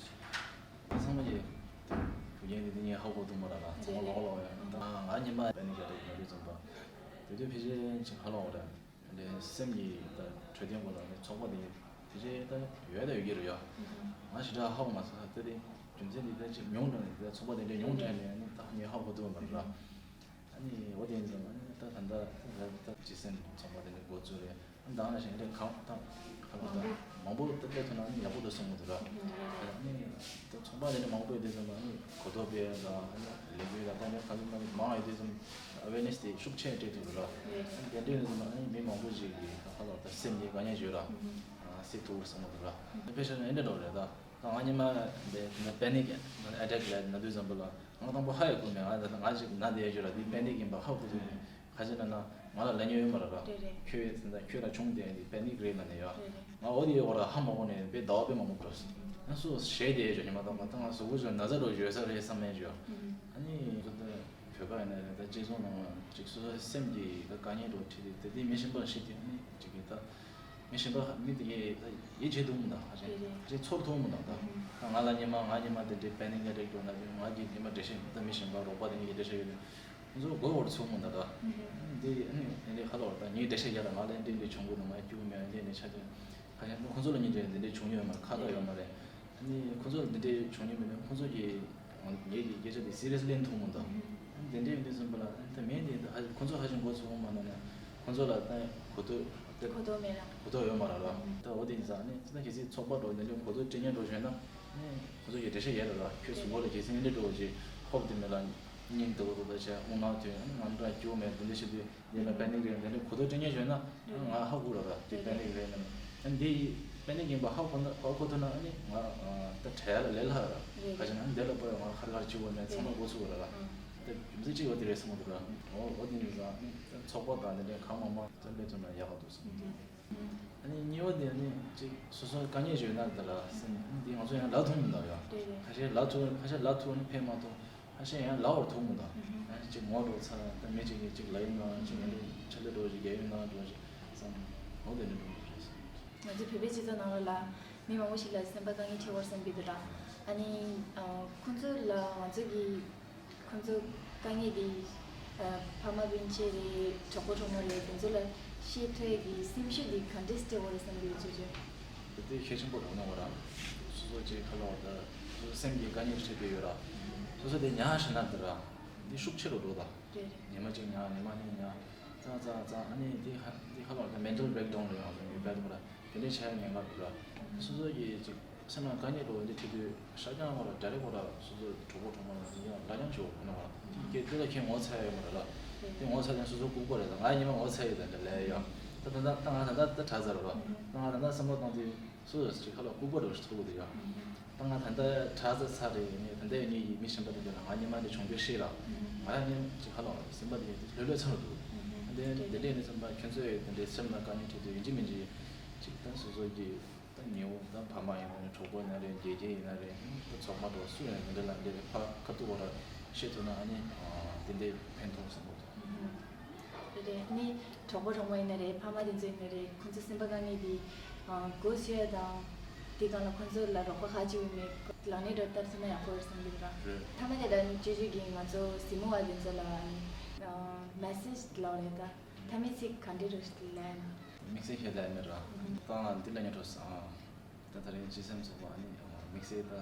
ང་ཚང་མ་གི་རྒྱུ་རྐྱེན་འདི་ངས་ཧ་གོ་ཐུབ་མ་རེད་ལ་ཚང་མ་ལོག་ལོག་ཡོད། ད་ང་ཉི་མ་པེ་ནིག་ཨེ་ཊེག་ལ་འགྲོ་དུས་ཙམ་པ་དེ་དུས་ཕལ་ཆེར་ཅིག་ཧ་ལོག་རེད། དེ་སེམས་ཀྱི་ད་འཕྲོད་བསྟེན་སྐོར་ལ་ནི་ཚོགས་པ་དེ་དེ་རྗེས་ད་ཡོད་ད་ཡོད་ཀྱི་རེད་ཡ། ང་ཞེ་དྲག་ཧ་གོ་མ་སོང་། ད་དེ་རྒྱུ་མཚན་འདི་ད་ཅིག་ཉུང་དྲགས་ནས་ད་ཚོགས་པ་དེ་འདྲ་ཉུང་དྲགས་ནས་ནི་ད་ངས་ཧ་གོ་ཐུབ་མ་རེད་ར། ཨ་ནི་འོ་དེ་ཡིན་ཙང་ཨ་ནི་ད་ད་ལྟ་ད་ད་ཅི་སེམས་ཚོགས་པ་དེ་འདྲ་འགོ་བཙུགས་རེད། ཨ་ནི་ད་ང་ཞིག་འདྲ་གང་ད་ཁ་ལོ་ད་མང་པོ་ད་སླེབས་ཐུབ་ན་ནི་ཡག་པོ་འདུག་བསམ་གྱི་འདུག་ར། ཨ་ནི་ད་ཚོགས་པ་དེ་འདྲ་མང་པོ་ཡོད་དུས་ཙམ་ཨ་ནི་གོ་རྟོགས་སྤེལ་ལ་ཨ་ནི་ལས་འགུལ་ལ་ད་ནི་ཁ་ལོ་ད་མང་ཡོད་དུས་ཙམ་ཨ་ཝེར་ནེ་སི་དེ་ཤུགས་ཆེ་སྤྲད་ཐུབ་ར། ཨ་ནི་དེ་འདྲ་ཡིན་ཙམ་ཨ་ནི་མི་མང་པོ་ཞིག་གིས་ད་ཁ་ལོ་ད་སེམས་ཀྱི་དཀའ་ངལ་ཞིག་ར་སེལ་ཐུབ་བསམ་གྱི་འདུག་ར། ཨ་ནི་དཔེ་བཞག་ན་འདི་འདྲ་རེད་ད། ང་ཉི་མ་འདི་ད་པེ་ནིག་ཨེ་ཊེག་ལ་ན་དུས་ཙམ་པ་ལ་ང་དང་པོ་ཧ་ཡང་གོ་མེད། ང་ད་ང་ཞིག་ན་བསྡད་ཡོད་ར། འདི་པེ་ནིག་ཡིན་པ་ཧ་གོ་ཐུབ་མེད། ཁ་ཅིག་ན་ན་ང་ལ་ལབ་མྱོང་ཡོད་མ་རེད་ར། རེད་རེད། ཁྱོད་ད་ཁྱོད་ལ་བྱུང་བསྡད་འདི་པེ་ནིག་རེད་ལབ་ནས་ཡ། རེད་རེད། ང་འོ་དེ་ཡོད་ར་ཧ་མ་གོ་ནས་དཔེ་ཟླ་བ་དཔེ་མང་པོ་འགྲོ་སོང་། ང་སུ་ཞེད་བསྡད་ཡོད་ཉི་མ་དང་པོ་ད་ང་གཟུགས་པོ་ཅིག་ན་ཚ་འགྲོ་ཡོད་ས་རེད་བསམ་མེད་ཅིག་ཨ་ནི་ཁོ་ད་བོད་པ་ཡིན་ན་རེད་ད་སྤྱི་ཚོགས་ནང་ཅིག་སོ་སོའི་སེམས་ཀྱི་ད་དཀའ་ངལ་འགྲོ་ཁྲིད་དེ་དེ་དེ་མི་གཞན་པ་ལ་ཤེས་དེ་ཨ་ནི་ཅིག་གི་ད། མི་གཞན་པ་མི་དེ་གས་ད་ཡིད་ཆེས་ཐུབ་མི་འདུག་ཧ་ཅང་རེད་རེད། ཅིག་ཚོར་ཐུབ་མི་འདུག་ད། ཨུ་ཧུ། ད་ང་ལ་ཉི་མ་ང་ཉི་མ་དེ་འདྲའི་པེ་ནིག་ཨེ་ཊེག་འགྲོ་ན་དེ་ང་གི་ཉི་མ་འགྲེལ་བཤད་ད་མི་གཞན་པ་རོགས་པ་དེ་གཉིས་ཀྱི་འགྲེལ་བཤད་ཡོད་དེ་ཁོང་ཚོ་མགོ་བོར་ཚུགས་མི་འདུག་ད། ཨུ་ཧུ། འདི་ཨ་ནི་འདི་འདྲའི་ཁ་ལོ་ད་ངའི་འགྲེལ་བཤད་རྒྱག་ད་ང་ལ་འདི་འདྲའི་བྱུང་གི་འདུག་ང་སྐྱུག་མེད་འདི་འདྲའི་ཆ་རྐྱེན་ཁ་ཤས་ཁོང་ཚོ་ལ་ཉིན་རེ་འདི་འདྲའི་བྱུང་ཡོད་མ་རེད། ཁ་བརྡ་ཡོད་མ་རེད། ཨ་ནི་ཁོང་ཚོ་ལ་འདི་འདྲའི་བྱུང་མྱོང་མེད་ན་ཁོང་ཚོ་གིས་ངེད་ཀྱི་སྐད་ཆ་དེ་སི་རི་ཡས་ལེན་ཐུབ་མི་འདུག་ཨ་ནི་དེ་འདྲའི་ཡོང་དུས་ཙམ་པ་ལ་ཨ་ནི་ད་མེད་འདི་ད་ཧ་ཁོང་ཚོ་ཧ་ཅང་མགོ་ཚོས་འོང་མ་གནང་ན་ཁོང་ཚོ་ལ་ད་གོ་ཐོས་ད་གོ་ཐོས་མེད་ལ། གོ་ཐོས་ཡོད་མ་རེད་ལ། ད་འོ་དེ་ཡིན་ཙང་ཨ་ནི་ད་གལ་སྲིད་ཚོགས་པ་འགྲོ་འདི་འདྲའི་གོ་ཐོས་སྤྲད་མཁན་འགྲོ་བྱས་ན་ཨ་ནི་ཁོང་ཚོ་གི་འགྲེལ་བཤད་ཡོད་རེད་ལ། ཁྱོད་གཟུགས་པོ་ལ་གལ་སྲིད་འདི་འདྲ་འགྲོ་བ་ཅིག་ཧོབ་དེ་མེད་ལ་སྙིང་འདུག་འདུག་ད་བྱས་འོང་ན་དུས་ཨ་ནི་ང་འདྲ་སྐྱོ་མེད་འདི་འདྲ་ཞིག་དུས། འདི་ལ་པེ་ནིག་རེད་འདི་འདྲ་གོ་ཐོས་སྤྲད་མཁན་བྱུང་ན་ང་ཧ་གོ་ར་ར་དེ་པེ་ནིག་རེད་ན་ཨ་འདི་པེ་ནིག་ཡིན་པ་ཧ་གོ་ན་ཧ་གོ་ཐུབ་ན་ཨ་ནི་ང་ད་བྲལ་ལ་ལས་སླ་ར། རེད། ག་ཅི་ན་འདི་ལ་པོ་ཡང་ང་ཧར་གར་བཅུག་པ་ནས་ཚང་མ་འགོ་ཚུགས་ར་ར། ཨང་། ད་རྒྱུ་མཚན་གཅིག་འོ་དེ་རེད་གསུངས་འདུག་ར། འོ་འོ་དེ་ནི་ར་ཨ་ནི་ཚོགས་པ་དང་འདི་འདྲའི་གང་མང་མང་བཙན་པའི་ཚོགས་ན་ཡག་ག་འདུག་གསུངས་འདུག་ཨ་ནི་གཉིས་པ་དེ་ཨ་ནི་གཅིག་སོ་སོ་དཀའ་ངལ་ཡོད་ན་འདི་ལ་སེམས་འདི་ང་ཚོ་ཡང་ལབ་ཐུབ་མི་འདུག་ཡ། རེད་རེད། ཁ་ཤས་ལབ་ཐུབ་ཁ་ཤས་ལབ་ཐུབ་ནི་ཕན་མ་ཐོགས། ཨ་ཤེས་ཡང་ལབ་པར་ཐུག་མི་འདུག་ཨ་ཅིག་ངོ་འགྲོ་ཚར་ད་མི་གཅིག་གིས་གཅིག་ལབ་ཡིན་ན་ཅིག་ཡིན་འགྲོ་ཆ་ལེ་འགྲོ་ཅིག་རྒྱལ་ཡིན་ན་འགྲོ་ཅིག་བསམ་འོ་དེ་འདྲ་འགྲོ་གི་རེད། ང་ཚོ་བོད་པའི་སྤྱི་ཚོགས་ནང་ལོགས་ལ་མི་མང་པོ་ཞིག་ལ་སེམས་པ་དཀའ་ངལ་འཕྲད་ཡོད་བསམ་གྱི་འདུག་ད། ཨ་ནི་ཁོང་ཚོ་ལ་ང་ཚོ་གི་ཁོང་ཚོ་དཀའ་ངལ་འདི་ཕ་མ་སྤུན་མཆེད་རེད་གྲོགས་པོ་གྲོགས་མོ་རེད་དེ་ཚོ་ལ་བཤད་ཐུབ་ཡག་གི་སེམས་ཤུགས་འདི་ག་འདྲས་སྤྲད་དགོས་རེད་བསམ་གྱི་ཡོད་ཅོ་ཅོ། དེ་དེ་གལ་ཆེན་པོ་རེད་མནོ་བ་ར། སོ་སོ་ཅིག་ཁ་ལོ་ད་སོ་སོ་སེམས་ཀྱི་དཀའ་ངལ་འཕྲད་དེ་ཡོད་ར། སོ་སོ་དེ་ཉག་ཤི་ན་དེ་ར། འདི་ཤུགས་ཆེ་རུ་འགྲོ་ད། རེད་རེད། ཉི་མ་གཅིག་ཉག་ཉི་མ་གཉིས་ཉག་ཙང་ཙང་ཙང་ཨ་ནི་འདི་ཧ་འདི་ཁ་ལོ་ད་མེན་ཊལ་བྷེག་ཌའུན་རེད་ཡང་ཟེར་ཡོད་པ་དེ་ར། དེ་འདྲའི་ཆགས་ཉེན་ཁ་འདུག་ར། སོ་སོ་གི་ཅིག་ སེམས་ནང་དཀའ་ངལ་འགྲོ་བ་འདི་ཁྲིད་དུས་ཤར་རྐྱང་བ་ར་ཌའི་རེག་བ་ར་སོ་སོ་གྲོགས་པོ་གྲོགས་མོ་ལ་འདི་ཡང་ལ་རྐྱང་ཆོག་གོ་ནོ་བ་ར་དེ་དེ་ལ་ཁྱེད་ངོ་ཚ་ཡོད་མ་ར་ལ་དེ་ངོ་ཚ་དེ་སོ་སོ་ལྐུགས་པ་རེད་ད་ང་ཉི་མ་ངོ་ཚ་ཡོད་ད་འདྲ་ལས་ཡ་ད་ད་ད་ད་ང་ད་ད་ད་དྲག་ཚར་ར་ད་ང་ད་ད་བསམ་བློ་བཏང་དུས་སོ་སོ་ཅིག་ཁ་ལ་ལྐུགས་པ་ར་ཚོར་གི་འདུག་ཡ་ད་ང་ད་ད་དྲག་ཚར་ཚར་རེད་ངས་ད་ད་ཡ་ངས་ཡིག་མི་གཞན་པ་དེ་འདྲ་ལ་ང་ཉི་མ་འདི་བྱུང་དུས་ཤེས་ར་ང་ཡ་ངས་ཅིག་ཁ་ལ་སེམས་པ་དེ་ལྷོད་ལྷོད་ཚར་འདུག་ད་དེ་དེ་འདྲས་ནས་བསམ་པ་ཁྱོད་ཚོས་དེ་འདྲས་སེམས་ལ་དཀའ་ངལ་འཕྲད་དུས་ཡིན་གཅིག་མིན་གཅིག་ཅིག་ད་སོ་སོ་གི་ད་ཉེ་བོ་ད་ཕ་མ་ཡིན་ན་རེད་གྲོགས་པོ་ཡིན་ན་རེད་དགེ་རྒན་ཡིན་ན་རེད་ད་ཚོགས་མ་འགྲོ་སུ་ཡིན་ན་དེ་འདྲ་ལ་འདི་རེད་ཕ་ཁ་ཐུག་བོ་ར་བཤད་ཐུབ་ན་ཨ་ནི་དེ་འདྲའི་ཕན་ཐོགས་བསམ་གྱི་འདུག་རེད་རེད། ནི་གྲོགས་པོ་གྲོགས་མོ་ཡིན་ན་རེད་ཕ་མ་དེ་ཚོ་ཡིན་ན་རེད་ཁོང་ཚོ་སེམས་པ་དཀའ་ངལ་དེ་སྒོ་ཕྱེ་ཡ་དང་དེ་སྒང་ལ་ཁོང་ཚོ་ལ་རོགས་པ་ག་ཅིག་ཡོད་མེད་ལག་ལེན་འདྲ་བསྟར་ཐུབ་ན་ཡག་པོ་རེད་བསམ་གྱི་འདུག་ར། རེད། མཐའ་མ་དེ་ལ་ནི་ཅོ་ཅོ་གིས་ང་ཚོ་གཟིགས་མོ་བ་དེ་ཚོ་ལ་ནི་མེ་སེ་ཇི་ལབ་རེད་ད། མཐའ་མའི་ཚིག་ག་འདྲ་རེད་ལབ་ན། དམིགས་བསལ་ཤེས་ལྟ་ཡ་མེད་ར། ཏང་ལ་འདི་ལ་ཉོ་འགྲོ་ས། ད་ད་རིང་སྤྱི་སེམས་ཚོགས་པ་ནི་དམིགས་བསལ་ད་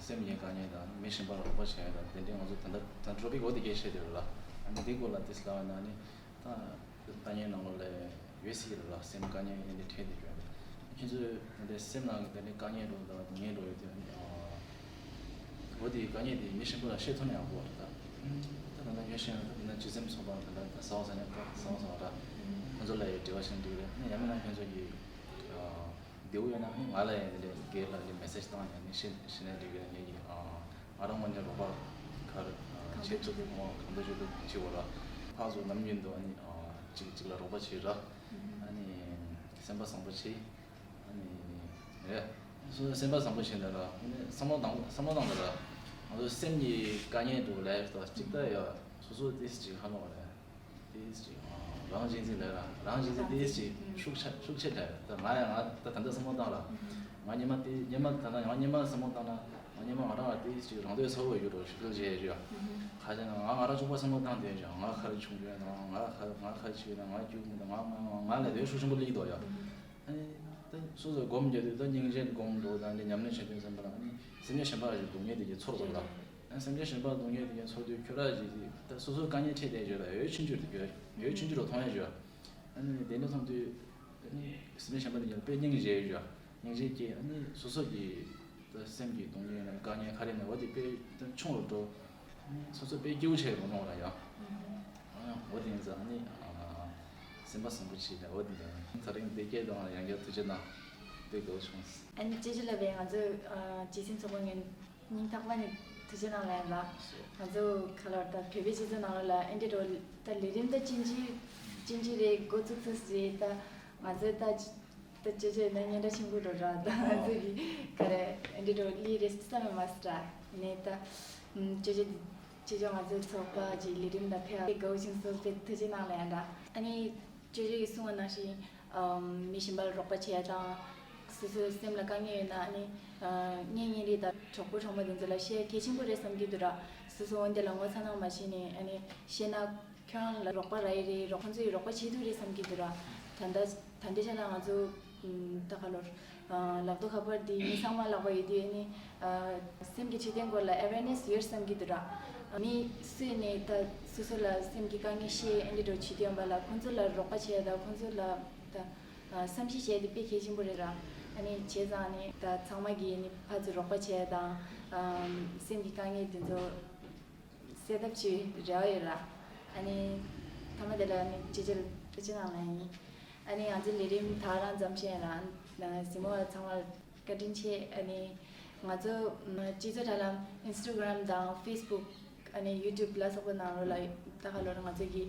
སེམས་ཉིད་དཀའ་ངལ་དང་མི་གཞན་པ་ལ་རོགས་པ་བྱེད་ཡ་དང་དེ་འདྲའི་ང་ཚོ་ད་ལྟ་ད་ཊོ་པིག་འོ་དེ་གས་བཤད་དེ་རེད་ལ། ཨ་ནི་འདི་སྐོར་ལ་དེ་ལབ་ན་ནི་ད་ལྟ་ཉལ་ནང་ལོགས་ལ་ཡོད་སྲིད་རེད་ལ་སེམས་དཀའ་ངལ་ཡིན་དེ་འཕྲད་དེ་ཡོད་རེད། ཁྱེད་ཚོས་ད་ལྟ་སེམས་ནང་གི་ད་ལྟ་དཀའ་ངལ་འགྲོ་ད་སྡུག་བསྔལ་འགྲོ་ཡོད་དུས་ཨ་ནི། འོ་དེའི་དཀའ་ངལ་དེ་མི་གཞན་པ་ལ་བཤད་ཐུབ་ན་ཡག་པོ་རེད་ད། ད་ད་ལྟ་ཉོ་ཤེས་ན་ད་ད་ལྟ་སྤྱི་སེམས་ཚོགས་པ་ད་ལྟ་ད་ཟ་བ་ཟ་ཉལ་ད་ཟ་བ་ཟ་བ་ར། ཁོང་ཚོ་ལ་ཡི་འབྲེལ་བ་བྱེད་འདུག་རེད་ཨ་ནི་ཡང་མིན་ན་ཁྱོད་ཚོ་གི་བདེ་བོ་ཡོད་ན་ཨ་ནི་ང་ལ་ཡང་དེ་འདྲས་སྒེར་ལ་དེ་མེ་སེ་ཇི་བཏང་ཡང་ནི་ཤེས་ཤེས་ན་འགྲིག་གི་རེད་ངས་ཀྱི་ང་རང་ངོས་ནས་རོགས་པ་ག་རེ་བྱེད་ཐུབ་ཐུབ་ངོ་གང་ཐུབ་ཅི་ཐུབ་བྱེད་དགོས་ར། ཕར་ཚུར་ནམ་རྒྱུན་དུ་ཨ་ནི་གཅིག་གཅིག་ལ་རོགས་པ་བྱེད་ར། ཨ་ནི་སེམས་པ་བཟང་པོ་བྱེད། ཨ་ནི། རེད། སོ་སོ་སེམས་པ་བཟང་པོ་བྱས་ན་ར། ཨ་ནི་བསམ་བློ་བཏང་བསམ་བློ་བཏང་ན་ར། ང་ཚོ་སེམས་ཀྱི་དཀའ་ངལ་འདུག་ལས་ད་གཅིག་ད་ཡ། སོ་སོ་ཏིས་ཅིག་ཧ་ལོ་རེད། ཏིས་ཅིག་རང་གཅེས་འཛིན་ལས་ར། རང་གཅེས་འཛིན་ཏིས་ཅིག་ཤུགས་ཆེ་ཤུགས་ཆེ་ལས་ར། ད་ང་ཡ་ང་ད་ད་ལྟ་བསམ་བློ་བཏང་ར། ང་ཉི་མ་ཏི་ཉི་མ་ད་ལྟ་ང་ཉི་མ་བསམ་བློ་བཏང་ན། ང་ཉི་མ་ང་རང་ལ་ཏིས་ཅིག་རང་འདོད་ཚ་བོ་ཡོད་རོ་ཞུ་ཁུལ་བྱས་ཡོད། ཁ་ཅིག་ང་ང་རང་ཆུང་པ་བསམ་བློ་བཏང་དེ་ཡོད་ང་ཁ་ར་ཆུང་པོ་ཡོད་ང་ཁ་ང་ཁ་ཅིག་ཡོད་ང་རྒྱུག་མི་འདུག་ང་ང་ང་ལས་དེ་ཤུགས་ཆེན་པོ་སླེབས་འདུག་ཡ། ཨ་ནི་ད་སོ་སོའི་སྒོམ་རྒྱག་དུས་ད་སྙིང་རྗེ་སྒོམ་འགྲོ་དང་འདི་ཉམས་ལེན་བྱེད་དུས་ཙམ་པ་ལ་ཨ་ནི་སེམས་ཅན་གཞན་པ་ཞིག་སྡུག་བསྔལ་དེ་གས་ཚོར་དགོས་ལ། ཨ་ནི་སེམས་ཅན་གཞན་པ་སྡུག་བསྔལ་དེ་གས་ཚོར་དུས་ཁྱོད་རང་ཞིག་ད་སོ་སོའི་དཀའ་ངལ་འཕྲད་བསྡད་ཡོད་ལ་འོད་ཆུང་ཆུང་དེ་གས་འོད་ཆུང་ཆུང་རུ་མཐོང་ཡ་ཡོད། ཨ་ནི་དེ་འདྲ་མཐོང་དུས་ཨ་ནི་སེམས་ཅན་གཞན་པ་དེ་གས་དཔེ་སྙིང་རྗེ་ཡོད། སྙིང་རྗེ་སྐྱེ་ཨ་ནི་སོ་སོ་གི་ད་སེམས་ཀྱི་སྡུག་བསྔལ་ནམ་དཀའ་ངལ་ག་རེ་ནས་འོ་དེ་དཔེ་ད་ཆུང་རུ་འགྲོ། སོ་སོ་དཔེ་སྐྱིད་པོ་བྱས་རུ་འགྲོ་ར་ཡ། ཨ་འོ་དེ་ཡིན་ཙང་ཨ་ནི་སེམས་པ་བཟང་པོ་བྱེད་ད་འོ་དེ་ཡིན་ད་རིང་འདི་སྐད་གཏོང་ལ་ཡང་བསྐྱར་ཐུགས་རྗེ་གནང་། དཔེ་དགའ་བོ་བྱུང་སོང་། ཨ་ནི་ཅེ་ཅེ་ལ་བས་ང་ཚོ་ཇི་སིན་ཚོགས་པ་ངོས་སྙིང་ཐག་པ་ནས་ཐུགས་རྗེ་གནང་ལ་ཡང་ལ། ང་ཚོ་ག་ལ་བར་ད་བོད་པའི་སྤྱི་ཚོགས་ནང་ལོགས་ལ་ཨེ་འདྲ་འགྲོ་ད་ལས་རིམ་ད་ཅིན་ཅི་ཅིན་ཅི་རེད་འགོ་བཙུགས་ཚུལ་རེད་ད་ང་ཚོ་ད། ད་ཅེ་ཅེ་ན་སྙན་གྲགས་ཆེན་པོ་འགྲོ་ར་ད་ང་ཚོ་གི་ག་རེ་འདི་འགྲོ་ལི་རེ་སི་ས་མེ་མ་སི་ཏྲ་ནས་ད་ཅེ་ཅེ་ཅེ་ཅེ་ང་ཚོའི་ཚོགས་པ་གི་ལས་རིམ་ལ་ཕེབས་དགའ་བོ་ཞིག་སོ་སོའི་ཐུགས་རྗེ་གནང་ལ་ཡང་འདྲ། ཨ་ནི་ཅེ་ཅེ་གིས་གསུངས་པ་ནང་བཞིན་མི་གཞན་པ་ལ་རོགས་པ་བྱེད་ཡ་དང་སོ་སོའི་སེམས་ལ་དཀའ་ངལ་ཡོད་ན་ཨ་ནི་གཉེན་ཉེ་རིགས་དང་གྲོགས་པོ་གྲོགས་མོ་དེ་ཚོ་ལ་བཤད་གལ་ཆེན་པོ་རེད་བསམ་གྱི་འདུག་ར། སོ་སོ་འོན་ཏེ་ལ་ངོ་ཚ་ནང་མ་ཤེས་ནས་ཨ་ནི་བཤད་ན། ཁྱོད་རང་ལ་རོགས་པ་རག་ཡི་རེད་རོགས་ཁོང་ཚོ་ཡི་རོགས་པ་བྱེད་ཐུབ་རེད་བསམ་གྱི་འདུག་ར། ད་ལྟ་ད་ལྟའི་ཆ་ལ་ང་ཚོ་ད་ག་ལོར་ལག་ཐོག་ཁ་པར་འདི་མི་ཚང་མ་ལག་པ་ཡོད་དུས་ཨ་ནི་སེམས་ཀྱི་འཕྲོད་བསྟེན་སྐོར་ལ་ཨེ་ཝེར་ནེ་སི་ཡོད་བསམ་གྱི་འདུག་ར། མི་སུས་ནས་ད་སོ་སོ་ལ་སེམས་ཀྱི་དཀའ་ངལ་བཤད་ཨེ་འདྲ་འགྲོ་བྱེད་དུས་ཡོང་པ་ལ་ཁོང་ཚོ་ལ་རོགས་པ་བྱས་ད་ཁོང་ཚོ་ལ་ད་བསམ་ཤེས་བྱས་དེ་དཔེ་གལ་ཆེན་པོ་རེད་ར། ཨ་ནི་བྱས་ཙང་ཨ་ནི་ད་ཚང་མ་གིས་ཨ་ནི་ཕར་ཚུར་རོགས་པ་བྱས་དང་སེམས་ཀྱི་དཀའ་ངལ་དེ་ཚོ། སེལ་ཐབས་ཀྱི་རེ་བ་ཡོད་ར། ཨ་ནི་མཐའ་མ་དེ་ལ་ཨ་ནི་ཅེ་ཅེ་ལ་ཐུགས་རྗེ་གནང་ལ་ཡིན། ཨ་ནི་ང་ཚོའི་ལས་རིམ་ད་རང་མཚམས་བཞག་ར། གཟིགས་མོ་བ་ཚང་མར་བཀའ་དྲིན་ཆེ། ཨ་ནི་ང་ཚོ་སྤྱི་ཚོགས་དྲ་ལམ་ཨིན་སི་ཊ་གྷ་རམ་དང་ཕེ་སི་བུག་ཨ་ནི་ཡུ་ཊུབ་ལ་སོགས་པ་ནང་ལོགས་ལ་ད་ག་ལོར་ང་ཚོ་གི་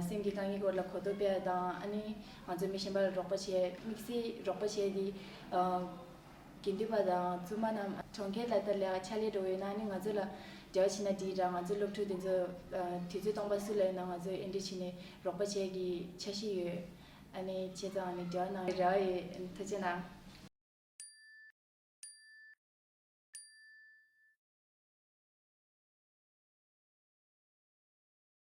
སེམས་ཀྱི་དཀའ་ངལ་སྐོར་ལ་གོ་རྟོགས་སྤེལ་བ་དང་ཨ་ནི་ང་ཚོ་མི་གཞན་པ་ལ་རོགས་པ་བྱས་དམིགས་བསལ་རོགས་པ་བྱས་ཏེ། དགེ་འདུན་པ་དང་བཙུན་མ་རྣམས་གྲོང་ཁྱེར་ལ་ད་ལས་ཀ་ཕྱག་ལས་འགྲོ་ཡོད་ན་ནི་ང་ཚོ་ལ་འབྲེལ་བ་བྱེད་ན་འགྲིག་ར། ང་ཚོ་སློབ་ཕྲུག་དེ་ཚོ་དུས་ཚོད་སྟོང་པ་སུ་ལ་ཡོད་ན་ང་ཚོ་ཨེ་འདྲ་བྱས་ནས་རོགས་པ་བྱེད་ཀྱི་འཆར་གཞི་ཡོད། ཨ་ནི་བྱས་ཙང་ཨ་ནི་འབྲེལ་བ་གནང་རེ་བ་ཡོད། ཐུགས་རྗེ་གནང་།